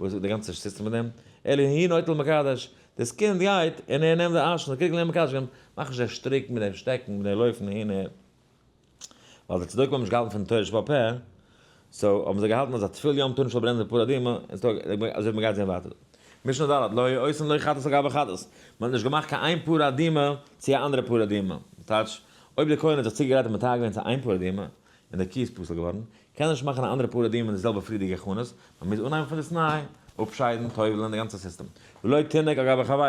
וואס איז די גאנצע סיסטעם מיט דעם? אלא הוא נוטל מקדש, דאס קינד גייט און ער נעמט די אש און די קריגל און מקדש, מאך נישט די שטריק מיט דעם שטעקן מיט דעם לויפן אהין אהער. ווייל די צדוקים האבן נישט געהאלטן פון תורה שבעל פה, so האבן זיי געהאלטן אז א טבול יום טאר נישט פארברענען די פרה אדומה, און ס'דא אזוי ווי מ'גייט זען ווייטער. משנה ד', לא היו עושין לא חטאת על גבי חטאת, מ'האט נישט געמאכט קיין איין פרה אדומה צו א אנדערע פרה אדומה, טייטש, אויב דער כהן האט זיך צוגעגרייט און מטהר געווען צו איין פרה אדומה, און די קו איז פסול געווארן, קען ער נישט מאכן א אנדערע פרה אדומה אין די זעלבע פריערדיגע הכנות, מ'מוז אנהייבן פון דאס ניי, אפשיידן, טובל'ן, די גאנצע סיסטעם. ולא תינוק על גבי חברו,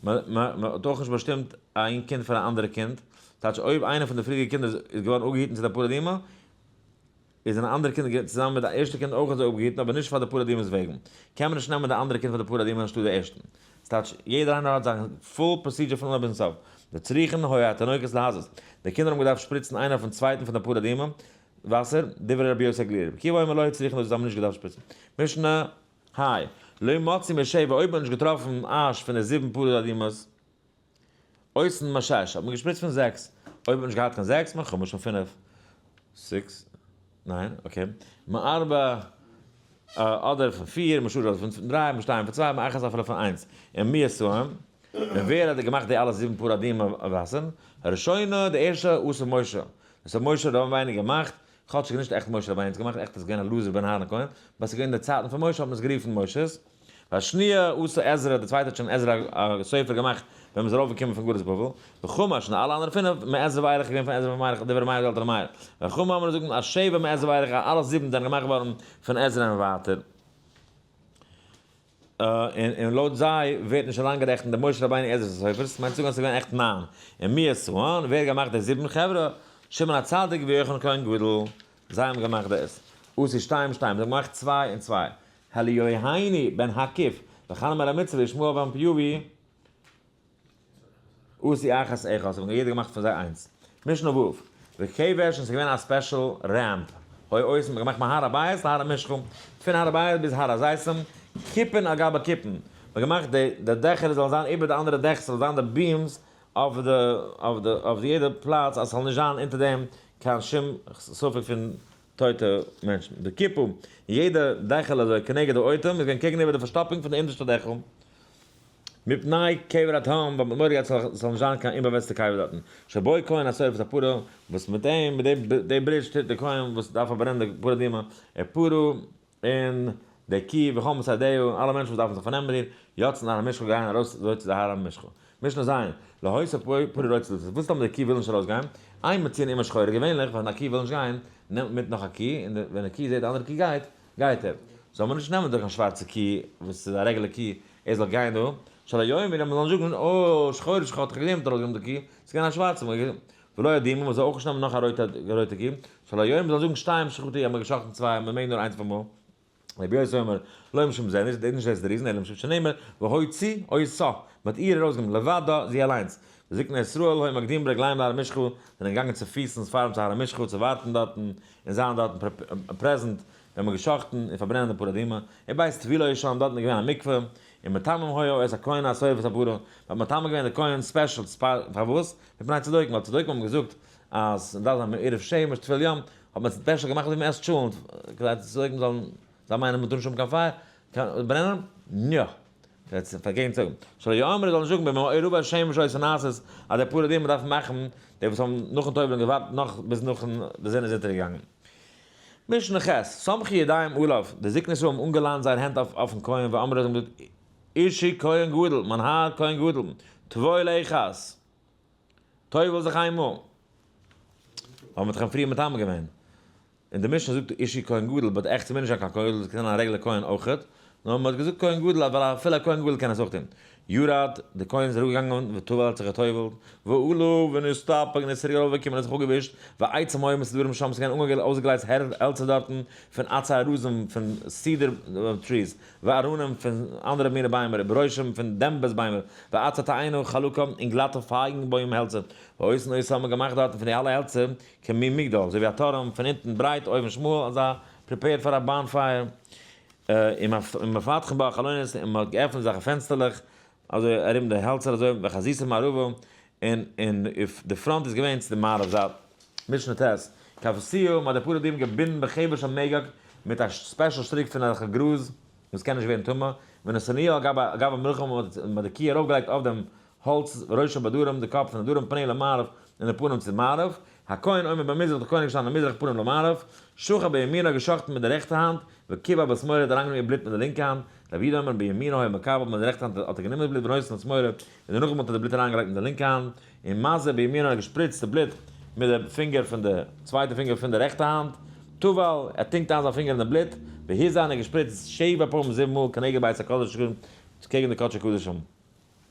מ'האט אויך נישט באשטימט איין קינד פאר א אנדערע קינד, טייטש אויב איינער פון די פריערדיגע קינדער איז געווארן אפגעהיטן צו די פרה אדומה, איז אן אנדערע קינד צוזאמען מיט די ערשטע קינד אויך אזוי אפגעהיטן אבער נישט פאר די פרה אדומה'ס וועגן, קען מען נישט נעמען די אנדערע קינד פאר די פרה אדומה אנשטאט די ערשטן. ס'טייטש יעדער איינער האט זיין full procedure פון אנהויב ביזן סוף. וצריכין היו התינוקות להזות. די קינדער האבן געדארפט שפריצן איינער אויפן צווייטן פון די פרה אדומה וואסער, דברי רבי יוסי הגלילי. רבי עקיבא אומר לא צריכין להזות זיי האבן נישט געדארפט שפריצן. משנה ה. לא מצאו משבע אויב מ'האט נישט געטראפן אש פון די זיבן פרות אדומות, עושין משש האט מען געשפריצט פון זעקס, אויב האט מען נישט געהאט קיין זעקס מחמש פון פינף, six, ניין, okay, מארבע אדער פון פיר, משלש אדער פון דריי, משתיים פון צוויי, מאחת אפילו פון איינס, און מי עשאם, און ווער האט געמאכט די אלע זיבן פרה אדומה וואסערן, הראשונה די ערשטע עשה משה, דאס האט משה רבינו געמאכט, כאטשיג נישט עכט משה רבינו האט עס געמאכט, עכט איז געווען אלעזר בן אהרן הכהן, but ס'איז געווען אין די צייטן פון משה האט מען עס גערופן משה'ס. והשניה עשה עזרא, די צווייטע האט שוין עזרא הסופר געמאכט ווען מ'איז ארויפגעקומען פון גלות בבל, וחמש, און אלע אנדערע פינף, מעזרא ואילך איז געווען פון עזרא ואילך, דברי מאיר זאלט ר' מאיר. וחכמים אמרו זאגן אז שבע מעזרא ואילך אז אלע זיבן זענען געמאכט געווארן פון עזרא און ווייטער. און לויט זיי ווערט נישט אריינגערעכנט די משה רבינו עזרא הסופר, ס'מיינט צו זאגן אז ס'איז געווען עכט ניין. און מי עשאן, ווער האט געמאכט די זיבן חברה? שמעון הצדיק ויוחנן כהן גדול, זיי האבן געמאכט דאס. עשו שתיים שתיים, זיי האבן געמאכט צוויי און צוויי. אליהויני בן הקיף, וחנן בן המצרי וישמעאל בן פיובי, עשו אחת אחת, האבן יעדער געמאכט פון זיי איינס. משנה ו', וכבש, און ס'איז געווען א special ramp, היו עושין, מ'האט געמאכט מהר הבית להר המשחה, פון הר הבית ביז הר הזיתים, כיפין על גבי כיפין, מ'האט געמאכט די דעכער זאלן זיין איבער די אנדערע דעכער, ס'זאל זיין די beams אויף די אויף די אויף די יעדע פלאץ אז ס'זאל נישט זיין אונטער דעם קיין שום ספק פון טויטע מענטשן. די כיפה, יעדע דעכל אזוי כנגד האויטם איז געווען קעגן איבער די פארשטאפונג פון די אונטערשטע דעכל, מפני קבר התהום, ווייל מ'האט מורא געהאט ס'זאל נישט זיין קיין אומבאוועסטע קבר דארטן, שבו כהן השורף את הפרה, וואס מיט דעם, מיט די ברידזש טוט די כהן וואס דארף פארברענען די פרה אדומה, ופרה, און די קי וכל מסעדיה, און אלע מענטשן וואס דארפן זיך פארנעמען מיט איר, יוצאין להר המשחה גייען ארויס אזוי צו די הר המשחה. משנה ז', לא היתה פרה רוצה לצאת, וואס טאמער די קי וויל נישט ארויסגיין? אין מוציאין עמה שחורה, געווענליך ווען א קי וויל נישט גיין, נעמט מען מיט נאך א קי, און ווען די קי זעט די אנדערע קי גייט, גייט ער. זאל מען נישט נעמען דורך א שווארצע קי, וואס איז א רעגולער קי, ער זאל גיין דא, שלא יאמרו, מען זאל נישט זאגן, אה, שחורה שחורה האט דאך גענומען ארויסגענומען די קי, ס'איז געווען א שווארצע, ולא אדומה, מען זאל אויך נישט נעמען נאך א רויטע קי, שלא יאמרו, מען זאל זאגן שתיים שחטו, אז מען האט געשחט'ן צוויי, מען מעג נאר איינס אויף אמאל. רבי יוסי אומר, לא משום זה, נישט דאס איז די reason, אלא משום שנאמר, והוציא אותה, מען האט איר ארויסגענומען, לבדה, זי אליינס. וזקני ישראל היו מקדימים ברגליהם להר המשחה, זענען געגאנגען צופיסנס פארן צו הר המשחה צו ווארטן דארטן און זיין דארטן present ווען מען האט געשחט'ן און פארברענען די פרה אדומה. ובית טבילה היה שם, דארטן איז געווען א מקווה, ומטמאים היו את הכהן השורף את הפרה, מען האט מטמא געווען די כהן special, פארוואס? מפני צדוקים, ווייל צדוקים האבן געזאגט אז מען דארף זיין מעורב שמש טבול יום, האט מען special געמאכט אזוי ווי מען עסט טשולענט, כדי די צדוקים זאלן זיי מיינען מען טאר נישט האבן קיין פייער, קיין ברענען, יא. יעצט פארגעגן צו זאגן, שלא יאמרו זאל נישט זאגן במעורבי שמש היתה נעשית, אז די פרה אדומה דארף מען מאכן, די וואס האבן נאכן טובל'ן געווארט נאך ביז נאכן די זון איז אונטערגעגאנגען. משנה ח', סמכו ידיהם עליו, די זקני ישראל האבן אנגעליינט זייער הענט אויפן כהן ואמרו זיי האבן געזאגט, אישי כהן גדול, מיין האר כהן גדול, טבול אחת, טובל זיך איינמאל. האבן מיר דאך אים פריער מטמא געווען. אין די משנה זאגט אישי כהן גדול, but עכט ס'מוז נישט זיין קיין כהן גדול, ס'קען זיין א רעגולער כהן אויכעט, נאר מ'האט געזאגט כהן גדול ווייל אפילו א כהן גדול קען עס אויך טון. ירד, די כהן איז אראפגעגאנגען וטבל האט זיך געטובלט, ועלה ונסתפג און איז צוריק ארויפגעקומען און זיך אפגעווישט, ועצים היו מסודרים שם, ס'איז געווען אויסגעלייגט העלצער דארטן פון עצי ארזים פון cedar trees, וארנים פון אנדערע מיני ביימער, וברושים פון דעמבעס ביימער, ועצי תאנה חלקה און גלאטע פייגן בוים העלצער, ועושין אותה האט מען געמאכט דארטן פון די אלע העלצער כמין מגדל, אזוי ווי א טורעם, פון אונטן ברייט אויבן שמאל, אזא prepared פאר א bonfire, און מפתחין בה חלונות, און מען האט געעפנט אזעלכע פענסטערלעך, אזוי ארום די העלצער אזוי, וחזיתה מערבה, און און די front איז געווען צו די מערב זייט. משנה ט', כפסוה, מען האט די פרה אדומה געבינדן בחבל של מגג, מיט א special שטריק פון אזעלכע גראז. וואס קען נישט ווערן טמא, ונתנוה על גבי המלחם, מען האט די קי ארויפגעלייגט אויף דעם האלץ, ראשה בדרום, די קאפ פון די דרום, פניה למערב, און די פנים צו מערב, הכהן עומד במזרח, די כהן איז געשטאנען אין מזרח, פנים למערב, שחט בימינו, געשאכטן מיט די רעכטע האנט, וקיבל בשמאלו, האט אריינגענומען איר בלוט מיט די לינקע האנט, רבי יהודה אומר בימינו היה מקבל, מיט די רעכטע האנט האט ער גענומען די בלוט ונותן לשמאלו, און דערנאך האט ער די בלוט אריינגעלייגט מיט די לינקע האנט, און מזה בימינו האט געשפריצט די בלוט מיט די פינגער פון די צווייטע פינגער פון די רעכטע האנט, טבל, ער טונקט איין זיין פינגער אין די בלוט, והזה און ער געשפריצט שבע פעמים זיבן מאל כנגד בית הקודש קעגן די קדשי קדשים.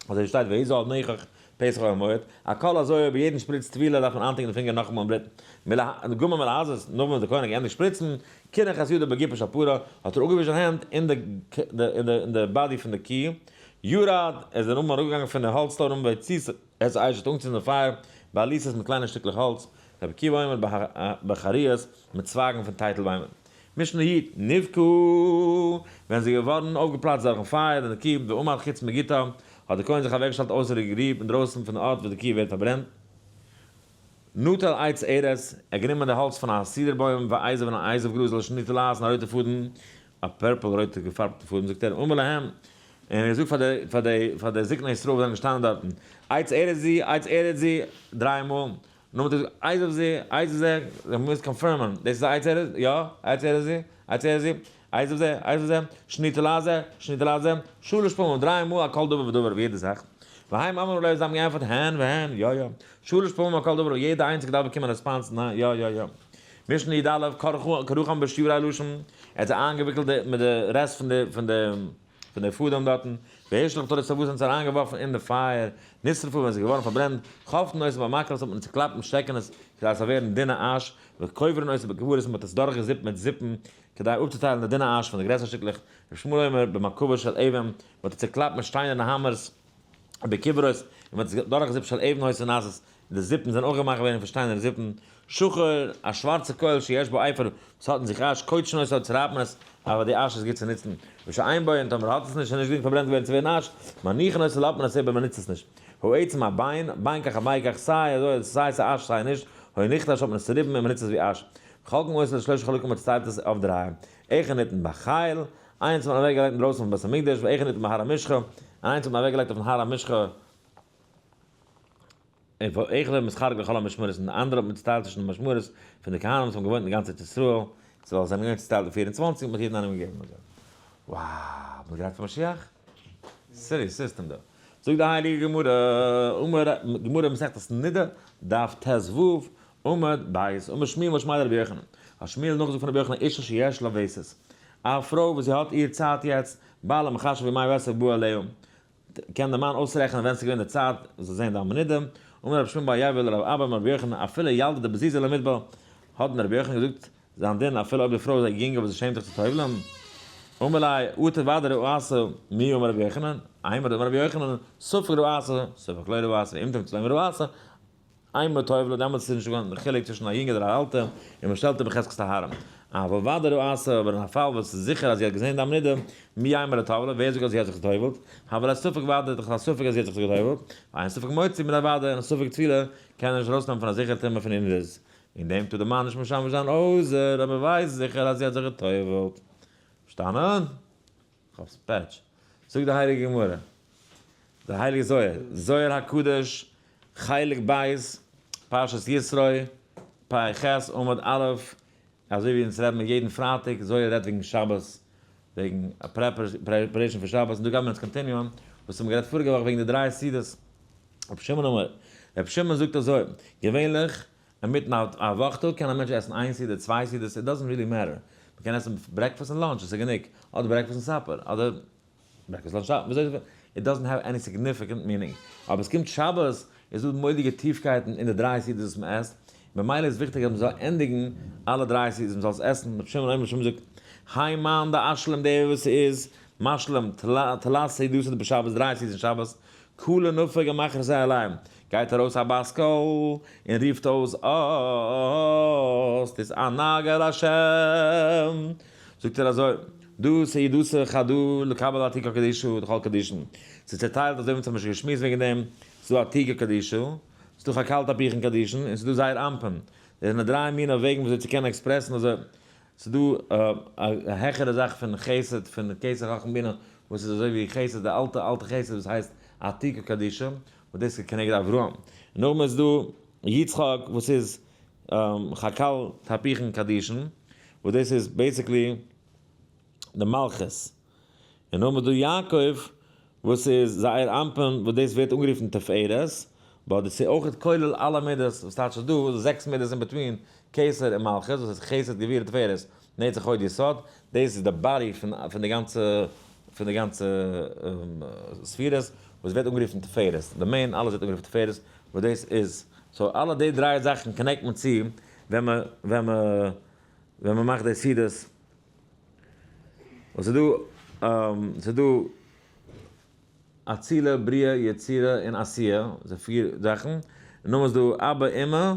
אזוי ווי שטייט והזה על נוכח פתח אוהל מועד, על כל הזוהר ביי יעדן שפריץ טבילה דארף מען איינטונקען די פינגער נאכאמאל אין בלוט, גמר מלהזות, נאכדעם וואס דער כהן האט געענדיגט שפריצן, קינח את ידו בגופה של פרה, האט ער אפגעווישט זיין הענט אין די body פון די קי, ירד, ער איז דערנאך אראפגעגאנגען פון די האלץ טורעם והצית את האש האט אנגעצינדן די פייער, בעליסות מיט קליינע שטיקלעך האלץ, רבי עקיבא אומר בחריות, מיט צווייגן פון טייטלביימער. משנה י, נבקעו, ווען זי איז געווארן אויפגעפלאצט דורכן פייער אין די קי, ועמד חוץ מגתה, האט די כהן זיך אוועקגעשטעלט אויסער די גריב אינדרויסן פון די ארט וואו די קי ווערט פארברענט. נטל עץ ארז, ער האט גענומען די האלץ פון א סידער בוים, ואזוב און א אזוב גראז לשני תולעת און א רויטע פאדן, א purple רויטע געפארבטע פאדן, זאגט ער, אמר להם, און ער האט געזאגט פאר די פאר די פאר די זקני ישראל וואס זענען געשטאנען דארטן, עץ ארז זו, עץ ארז זו, דריי מאל, נאכדעם האט ער געזאגט, אזוב זו, אזוב זו, זיי מוז confirm ען, דאס איז א עץ ארז, יא, עץ ארז זו, עץ ארז זו, אזוב זו, אזוב זו, שני תולעת זו, שני תולעת זו, שלש פעמים, דריי מאל על כל דבר ודבר אויף יעדע זאך. והם אמרו לו, זיי האבן געענטפערט, הן והן, יא יא. שלש פעמים על כל דבר, יעדע איינציגע דארף באקומען response, ניין, יא יא יא. משנה י א, כרכן בשברי לשון, ער האט זיי איינגעוויקלט די מיט די רעסט פון די פון די פון די פאדעם דארטן, והשליך לתוך לתבוסה און עס אריינגעווארפן אין די פייער, נשרפו ווען עס איז געווארן פארברענט, חובטין אותן במקלות האט מען צוקלאפט מיט שטעקענעס כדי עס זאל ווערן דינע אש, וקוברין אותן בכוורות און מען האט עס דורכגעזיפט מיט זיפן כדי אפצוטיילן די דינע אש פון די גרעסערע שטיקלעך, ר' ישמעאל אומר במקבות של אבן, מען האט עס צוקלאפט מיט שטיינערנע האמערס, בכוורות, און מען האט עס דורכגעזיפט של אבן היתה נעשית, די זיפן זענען אויך געמאכט געווארן פון שטיינערנע זיפן, שחור, א שווארצע קויל שיש בו אפר, וואס האט אין זיך אש, כותשין אותו, צערייבט מען עס, אבער די אש איז גוט צו נוצן, ושאין בו, און טאמער האט עס נישט, איז נישט גרינג פארברענט געווארן צו ווערן אש, מניחין אותו, לאזט מען עס איבער, מען נוצט עס נישט. העצם א ביין, בין כך ובין כך, סיי אזוי אדער סיי ס'איז אש סיי נישט, היה נכתש האט מען עס צעריבן און מען נוצט עס ווי אש. מחלקין אותו לשלושה חלקים מען צעטיילט עס אויף דריי. אחד ניתן בחיל, איינס האט מען אוועקגעלייגט אינדרויסן פון בית המקדש, ואחד ניתן בהר המשחה, און איינס האט מען אוועקגעלייגט אויפן הר המשחה, און ואחד היה מתחלק לכל המשמרות, און די אנדערע האט מען צעטיילט צווישן די משמרות פון די כהנים וואס האבן געוואוינט אין גאנץ ארץ ישראל, צו ווייל זיי זענען געווען צעטיילט אין 24 האט מען יעדן איינעם געגעבן אזוי. Wow, מ'איז גרייט פאר משיח? Serious system דא. זאגט די הייליגע גמרא, אמר, גמרא מסכת נדה, דף ט ו, עמוד בית, אמר שמואל משמיה דרבי יוחנן, האט שמואל נאכגעזאגט פון רבי יוחנן אשה שיש לה וסת, א פרוי וואס זי האט איר צייט יעצט, בעלה מחשב ימי וסת בא עליה, קען דער מאן אויסרעכענען ווען ס'איז געווען די צייט זאל זען דם נידה, אמר רבי שמעון בר יהודה לרב אבא אמר רבי יוחנן אפילו ילדה דבזיזא לא מיטבל, האט דען רבי יוחנן געזאגט זיין דין אפילו אויב די פרוי איז א יונגע וואס זי שעמט זיך צו טובל'ען? אמר ליה אטו ודאי ראתה מי אמר רבי יוחנן, אימר דאמר רבי יוחנן ספק ראתה ספק לא ראתה ואם תמצא לומר ראתה, אימא טובלה, דעמאלטס איז נישט געווען די חילוק צווישן א יונגע אדער א אלטע, און מען שטעלט איר בחזקת טהרה. אבל ודאי ראתה, אבער אין א פאל וואס ס'איז זיכער אז זי האט געזען דם נידה, מי יימר לטובלה, ווער זאגט אז זי האט זיך געטובל'ט? הוה ליה ספק ודאי, דאך א ספק אז זי האט זיך געטובל'ט, ואין ספק מוציא מידי ודאי, און א ספק טבילה קען ער נישט ארויסנעמען פון א זיכערע טומאה פון איר נדות. וועגן דעם טאר די מאן נישט משמש זיין אויסער אויב ער ווייסט זיכער אז זי האט זיך געטובל'ט. פארשטאנען? כ'האב ספעטש. זאגט די הייליגע גמרא, די הייליגע זוהר, זוהר הקדוש, חלק ב', פרשת יתרו, פ ח, עמוד א', אזוי ווי אונז רעדן מיר יעדן פרייטאג, זוהר רעדט וועגן שבת, וועגן א preparation פאר שבת, און דא גיימיר אונז continue ען וואס האבן גערעדט פאריגע וואך וועגן די דריי סעודות. רבי שמעון אומר, רבי שמעון זאגט אזוי, געווענליך אינמיטן א וואך טאג קען א מענטש עסן איין סעודה, צוויי סעודות, it doesn't really matter. מ'קען עסן breakfast און lunch, עס איז גענוג. אדער breakfast און supper, אדער breakfast lunch supper, וויאזוי it doesn't have any significant meaning. אבער עס קומט שבת, איז דא מורא'דיגע טיפקייטן אין די דריי סעודות וואס מען עסט, ממילא איז וויכטיג אז מען זאל ענדיגן אלע דריי סעודות, מען זאל עס עסן, רבי שמעון אומר, רבי שמעון זאגט, האי מאן דאשלים דער וואס איז משלים תלת סעודות בשבת, דריי סעודות אין שבת, קלא נפיק ומכריז עליהם, גייט ארויס א בת קול און רופט אויס אז תתענג על השם, זאגט ער אזוי, דא סעודתא חדא לקבל עתיקא קדישא דכל קדישין, ס'איז צעטיילט אזוי ווי אונז האבן שוין געשמועסט וועגן דעם, ס'איז דא עתיקא קדישא, ס'איז דא חקל תפוחין קדישין, און ס'איז דא זעיר אנפין, דאס זענען דריי מיני וועגן וויאזוי צו קענען express ן אזוי. ס'איז דא א העכערע זאך פון חסד, פון כתר חכמה בינה, וואס איז אזוי ווי חסד, די אלטע אלטע חסד וואס הייסט עתיקא קדישא, וואס דאס איז כנגד אברהם. נאכדעם איז דא יצחק וואס איז חקל תהפיכין קדישין, וואס דאס איז basically די מלכות. און נאכדעם איז דא יעקב וואס איז זעיר אנפין, וואס דאס ווערט אנגערופן תפארת, but דאס איז אויך כולל אלע מידות, וואס טייטש אז דא איז זעקס מידות in between כתר און מלכות, וואס איז חסד גבורה תפארת נצח הוד יסוד, דאס איז די body פון די גאנצע פון די גאנצע ספירות, וואס ווערט אנגערופן תפארת, די main אלעס ווערט אנגערופן תפארת, וואס דאס איז, so אלע די דריי זאכן connect מען צו ווען מען ווען מען ווען מען מאכט די סעודות. וואס איז דא? ס'איז דא אצילה, בריאה, יצירה און עשייה, ס'איז פיר זאכן, און נאכדעם איז דא אבא, אמא,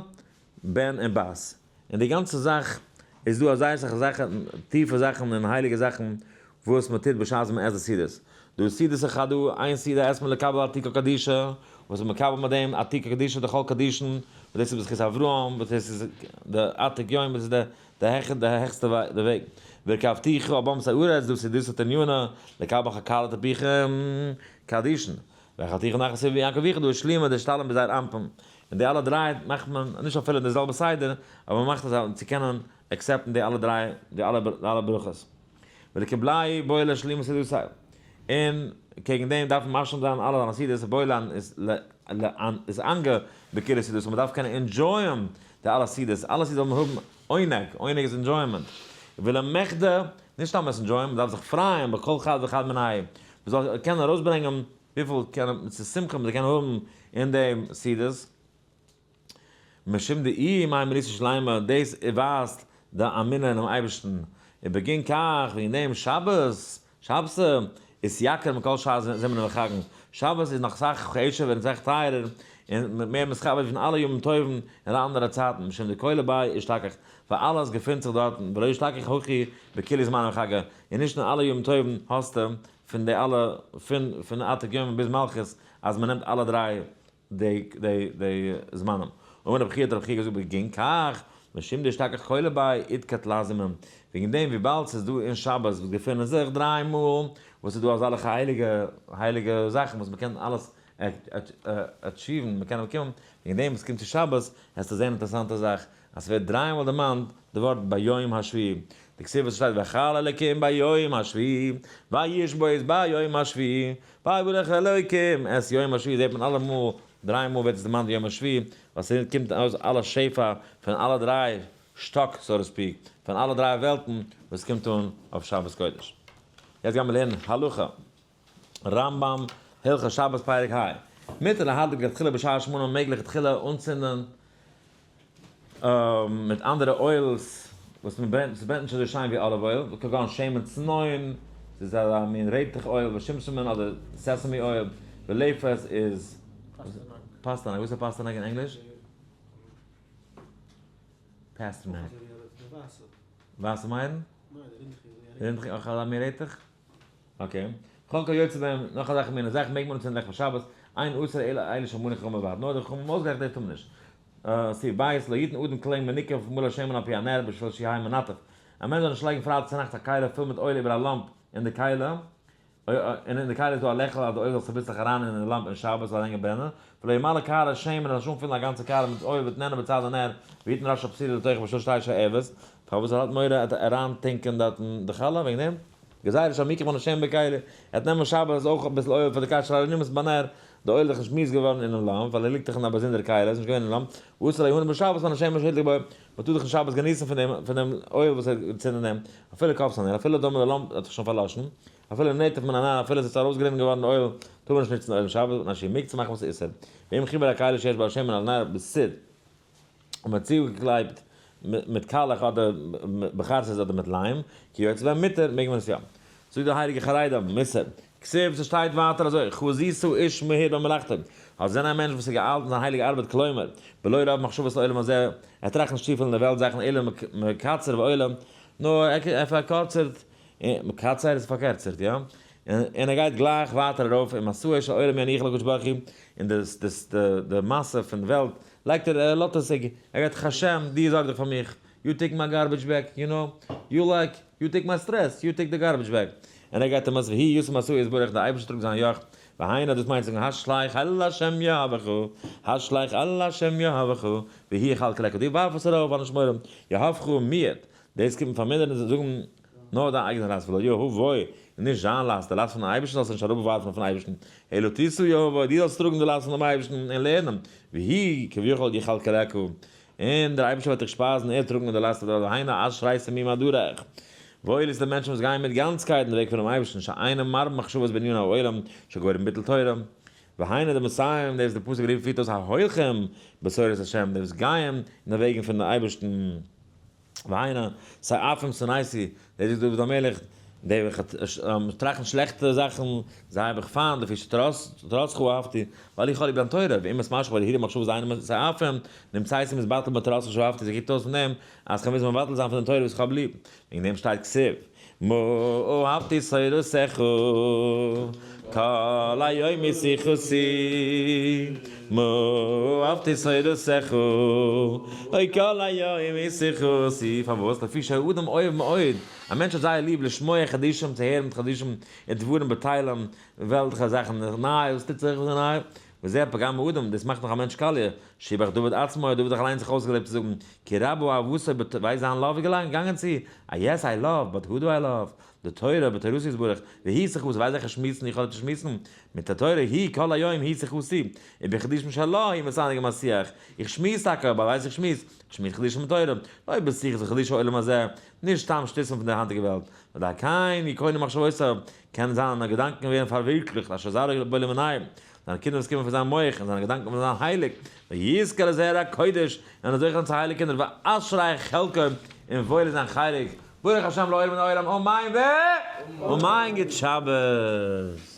בן און בת. און די גאנצע זאך איז דא אזוי אסאך זאכן, טיפע זאכן און הייליגע זאכן וואס מען טוט בשעת מען עסט די סעודות. דא איז סעודת אחד דא, איין סעודה עסט מען לקבל עתיקא קדישא, וואס איז מקבל מיט דעם עתיקא קדישא דכל קדישין, וואס דאס איז בזכות אברהם, וואס דאס איז די עתיק יום, וואס איז די די העכער די העכסטע די וועג. והרכבתיך על במתי ארץ, דאס איז דאס ענינה, לקבל חקל תהפיכין קדישין. ואכלתיך נחת סביב יעקב אביך, דא איז שלימה די שטאלען ביי זייער אנפין. און די אלע דריי מאכט מען נישט אפילו אין די זעלבע סדר, אבער מען מאכט עס צו קענען accept ן די אלע דריי די אלע די אלע ברכות. ולקבלאי בועל לשלימות סעודתיו. און קעגן דעם דארף מען משלים זיין אלע זיינע סעודות, בועל איז איז אנגע בקרב סעודות, מען דארף קענען enjoy ען די אלע סעודות, אלע סעודות זאל מען האבן עונג, עונג איז enjoyment. ולמחדי, נישט סתם עס enjoy ען, מען דארף זיך פרייען בכל חד וחד מינייהו, מען זאל קענען ארויסברענגען וויפיל קען שמחה מען קען האבן אין דעם סעודות. משום דאי מאי מריסה שלימה, דאס ווייזט די אמונה אינעם אייבערשטן, ובגין כך, וועגן דעם שבת, שבתא, איז יקר מכל שאר זמנים וחגים, שבת איז נאך סאך חשוב'ער און סאך טייערער און מער מכובד פון אלע ימים טובים און אלע אנדערע צייטן, משום דכולא ביה אשתכח, ווייל אלעס געפינט זיך דארטן, ולא אשתכח הכי בכולהו זמני וחגי, און נישט אין אלע ימים טובים האסטו פון די אלע פון פון עתיק יומין ביז מלכות אז מען נעמט אלע דריי די די די זמנים. אמר רבי חייא האט רבי חייא געזאגט בגין כך, משום דאשתכח כולא ביה איתקט לזימון, וועגן דעם וויבאלד ס'איז דא אין שבת וואס געפינען זיך דריי מאל, וואס איז דא אזאלעכע הייליגע הייליגע זאכן וואס מ'קען אלעס achieve ן, מ'קען באקומען, וועגן דעם וואס קומט צו שבת, וועסטו זען אינטערעסאנטע זאך, אז ס'ווערט דריי מאל דערמאנט די ווארט ביום השביעי, דכתיב וואס שטייט ויכל אלקים ביום השביעי, וישבות ביום השביעי, ויברך אלוקים את יום השביעי, זעט מען אלעמאל, דריי מאל ווערט עס דערמאנט יום השביעי, ווייל ס'קומט ארויס אלע שפע פון אלע דריי שטאק so to speak, פון אלע דריי וועלטן וואס קומט אן אויף שבת קודש. יעצט גיימיר לערנען הלכה. רמב ם, הלכות שבת פרק ה. מותר להדליק לכתחילה בשעה שמונה מעג לכתחילה אנצינדן מיט אנדערע oils וואס מען ברענט, ס'ברענט נישט אזוי שיין ווי olive oil, כגון שמן צנון, ס'איז אזא מין רעטעך oil, ושומשמין אדער sesame oil, ולפת איז פאסטערנאק, וואס איז פאסטערנאק אין ענגליש? Pasternak. ווייסע מייערן? רינדכיג אויך אזא מין רעטעך? Okay. כל כיוצא בהם, נאך אזעלכע מיני זאכן מעג מען אנצינדן לעכט פאר שבת, אין אסור אלא אלו שמנו חכמים בלבד, נאר די חכמים האבן אויסגערעכנט דאס טאר מען נישט. סעיף ב', לא יתן אדם כלי מניקף מלא שמן על פי הנר בשביל שיהא מנטף. א מענטש זאל נישט לייגן פרייטאג צונאכטס א כלי פול מיט oil איבער א לאמפ אין די כלי, און אין די כלי איז דא א לעכל אז די oil זאל צוביסלעך אריין אין די לאמפ אין שבת זאל לענגער ברענען, ולא ימלא קערה שמן ער זאל נישט אנפילן א גאנצע קערה מיט oil ותננה בצד הנר ויתן ראש הפתילה לתוכה בשביל שתהא שואבת, פארוואס ער האט מורא ער וועט אריינטונקען דארטן די חלה וועגן דעם? גזירה שמא יקח מן השמן בכלי, ער וועט נעמען שבת אויך אביסל oil פאר די כלי שהרי לא נמאס בנר, די oil איז דאך נישט מיאוס געווארן אינעם לאמפ, ווייל ער ליגט דאך אין א באזונדערע כלי, איז נישט געווען אין לאמפ, ואסור ליהנות בשבת מן השמן שהדליק בו, מען טאר דאך נישט שבת געניסן פון דעם פון דעם oil וואס ער האט געצינדן אין דעם, אפילו כבתה הנר, אפילו טאמער די לאמפ האט זיך שוין פארלאשן, אפילו נטף מן הנר, אפילו עס איז ארויסגערינען געווארן די oil, טאר מען נישט נוצן oil אין שבת, מפני שהוא מוקצה מחמת איסור. ואם חיבר הכלי שיש בה שמן על הנר בסיד. און מען האט צוגעקלעבט מיט קאלעך אדער בחרסית אדער מיט ליים, כיוצא בהם מותר, מעג מען עס יא. זאגט דער הייליגער חרדים, מוסר, כתיב, ס'שטייט ווייטער אזוי, חזית איש מהיר במלאכתו, אז זען א מענטש וואס איז געאיילט אין זיין הייליגע ארבעט כלומר, בלא רוב מחשבות לעולם הזה, ער טראכט נישט צופיל אין די וועלט זאכן אלא מקצר ועולה, נאר ער פארקורצערט, מקצר איז פארקערצערט, יא? און ער גייט גלייך ווייטער ארויף, און משאו של עולם יניח לקדוש ברוך הוא, און די משא פון וועלט לייגט ער, ער לאזט עס, ער גייט השם, דו זארג דיך פאר מיך, you take my garbage bag, you know, you like, you take my stress, you take the garbage bag. און ער גייט אים אויס, והוא ישא משאו יתברך, דער אייבערשטער טראגט זיין יאך, והיינו, דאס מיינט זאגן, השלך על השם יהבך, השלך על השם יהבך, והוא יכלכלך, דו ווארף עס ארויף, האב נישט מורא, יהבך מיעוט, דאס קומט פארמינערן און זאגן נאר דיין אייגענע לאסט, ולא יהבו, און נישט זיין לאסט, די לאסט פונעם אייבערשטן זאלסטו נישט אראפווארפן אויפן אייבערשטן, אלא תשא יהבו, דו זאלסט טראגן די לאסט פונעם אייבערשטן און לערנען, והוא כביכול יכלכלך, און דער אייבערשטער וועט דיך שפייזן, ער טראגן די לאסט אויף די והיינו אשרי תמימי דרך. וואויל איז די מענטשן וואס גייען מיט גאנצקייט אין די וועג פונעם אייבערשטן, שאינם מרבים מחשבות בעניני העולם, שגורם ביטול תורה. והיינו דמסיים, דאס איז די פסוק רופט פירט אויס ההולכים בתורת השם, די וואס גייען אין די וועגן פון אייבערשטן. והיינו, סעפים שנאתי, דאס זאגט דוד המלך, די וועלכע טראכטן שלעכטע זאכן, זיי האב איך פיינט, לפי שתורתך אהבתי, ווייל איך האב ליב דיין תורה, ואם אתמשך בהרהורי מחשבות זיינע סעפים, נמצאתי מתבטל בתורתך שאהבתי, ס'קוקט אויס פון דעם אז כ'מוז מבטל זיין פון די תורה וואס איך האב ליב, וועגן דעם שטייט כתיב, מה אהבתי תורתך, כל היום היא שיחתי, מה אהבתי תורתך, אוי כל היום היא שיחתי, פארוואס? לפי שהאדם אוהב מאוד, א מענטש האט זייער ליב לשמוע חדשים, צו הערן חדשים ודברים בטלים, וועלטליכע זאכן, נייע, וואס טוט זיך, וואס איז ניי, וזה פגם האדם, דאס מאכט נאך א מענטש קאליע, שיבח דוד עצמו, האט דוד זיך אליינס זיך אויסגעלעבט צו זאגן, כי רבה אהבתו בת, ווייל זיין love איז געגאנגען צו, א yes I love, but who do I love? די תורה, בתורתו יתברך, והיא שיחתי, ווייל זעלכע שמועסן איך האב צו שמועסן, מיט די תורה, היא כל היום היא שיחתי, ובחידושים שלה היא מתענג ומסיח, איך שמועס טאקע, אבער ווייס איך שמועס, איך שמועס חידושים מיט תורה, לא בשיחות וחידושי העולם הזה, נישט סתם שטותים פון דער היינטיגער וועלט, ועל כן יכונו מחשבותיו, קען זיינע געדאנקען ווערן פארווירקליכט, אשר זרעו בו למנין, זיינע קינדער וואס קומען פון זיין מח און זיינע געדאנקען וועלן זיין הייליג, ויזכה לזרע הקודש, און אזוי זיין צו הייליגע קינדער, ואשרי חלקו, און וואויל איז זיין חלק, ברוך השם לעולם לעולם, אמן ואמן, גוט שבת.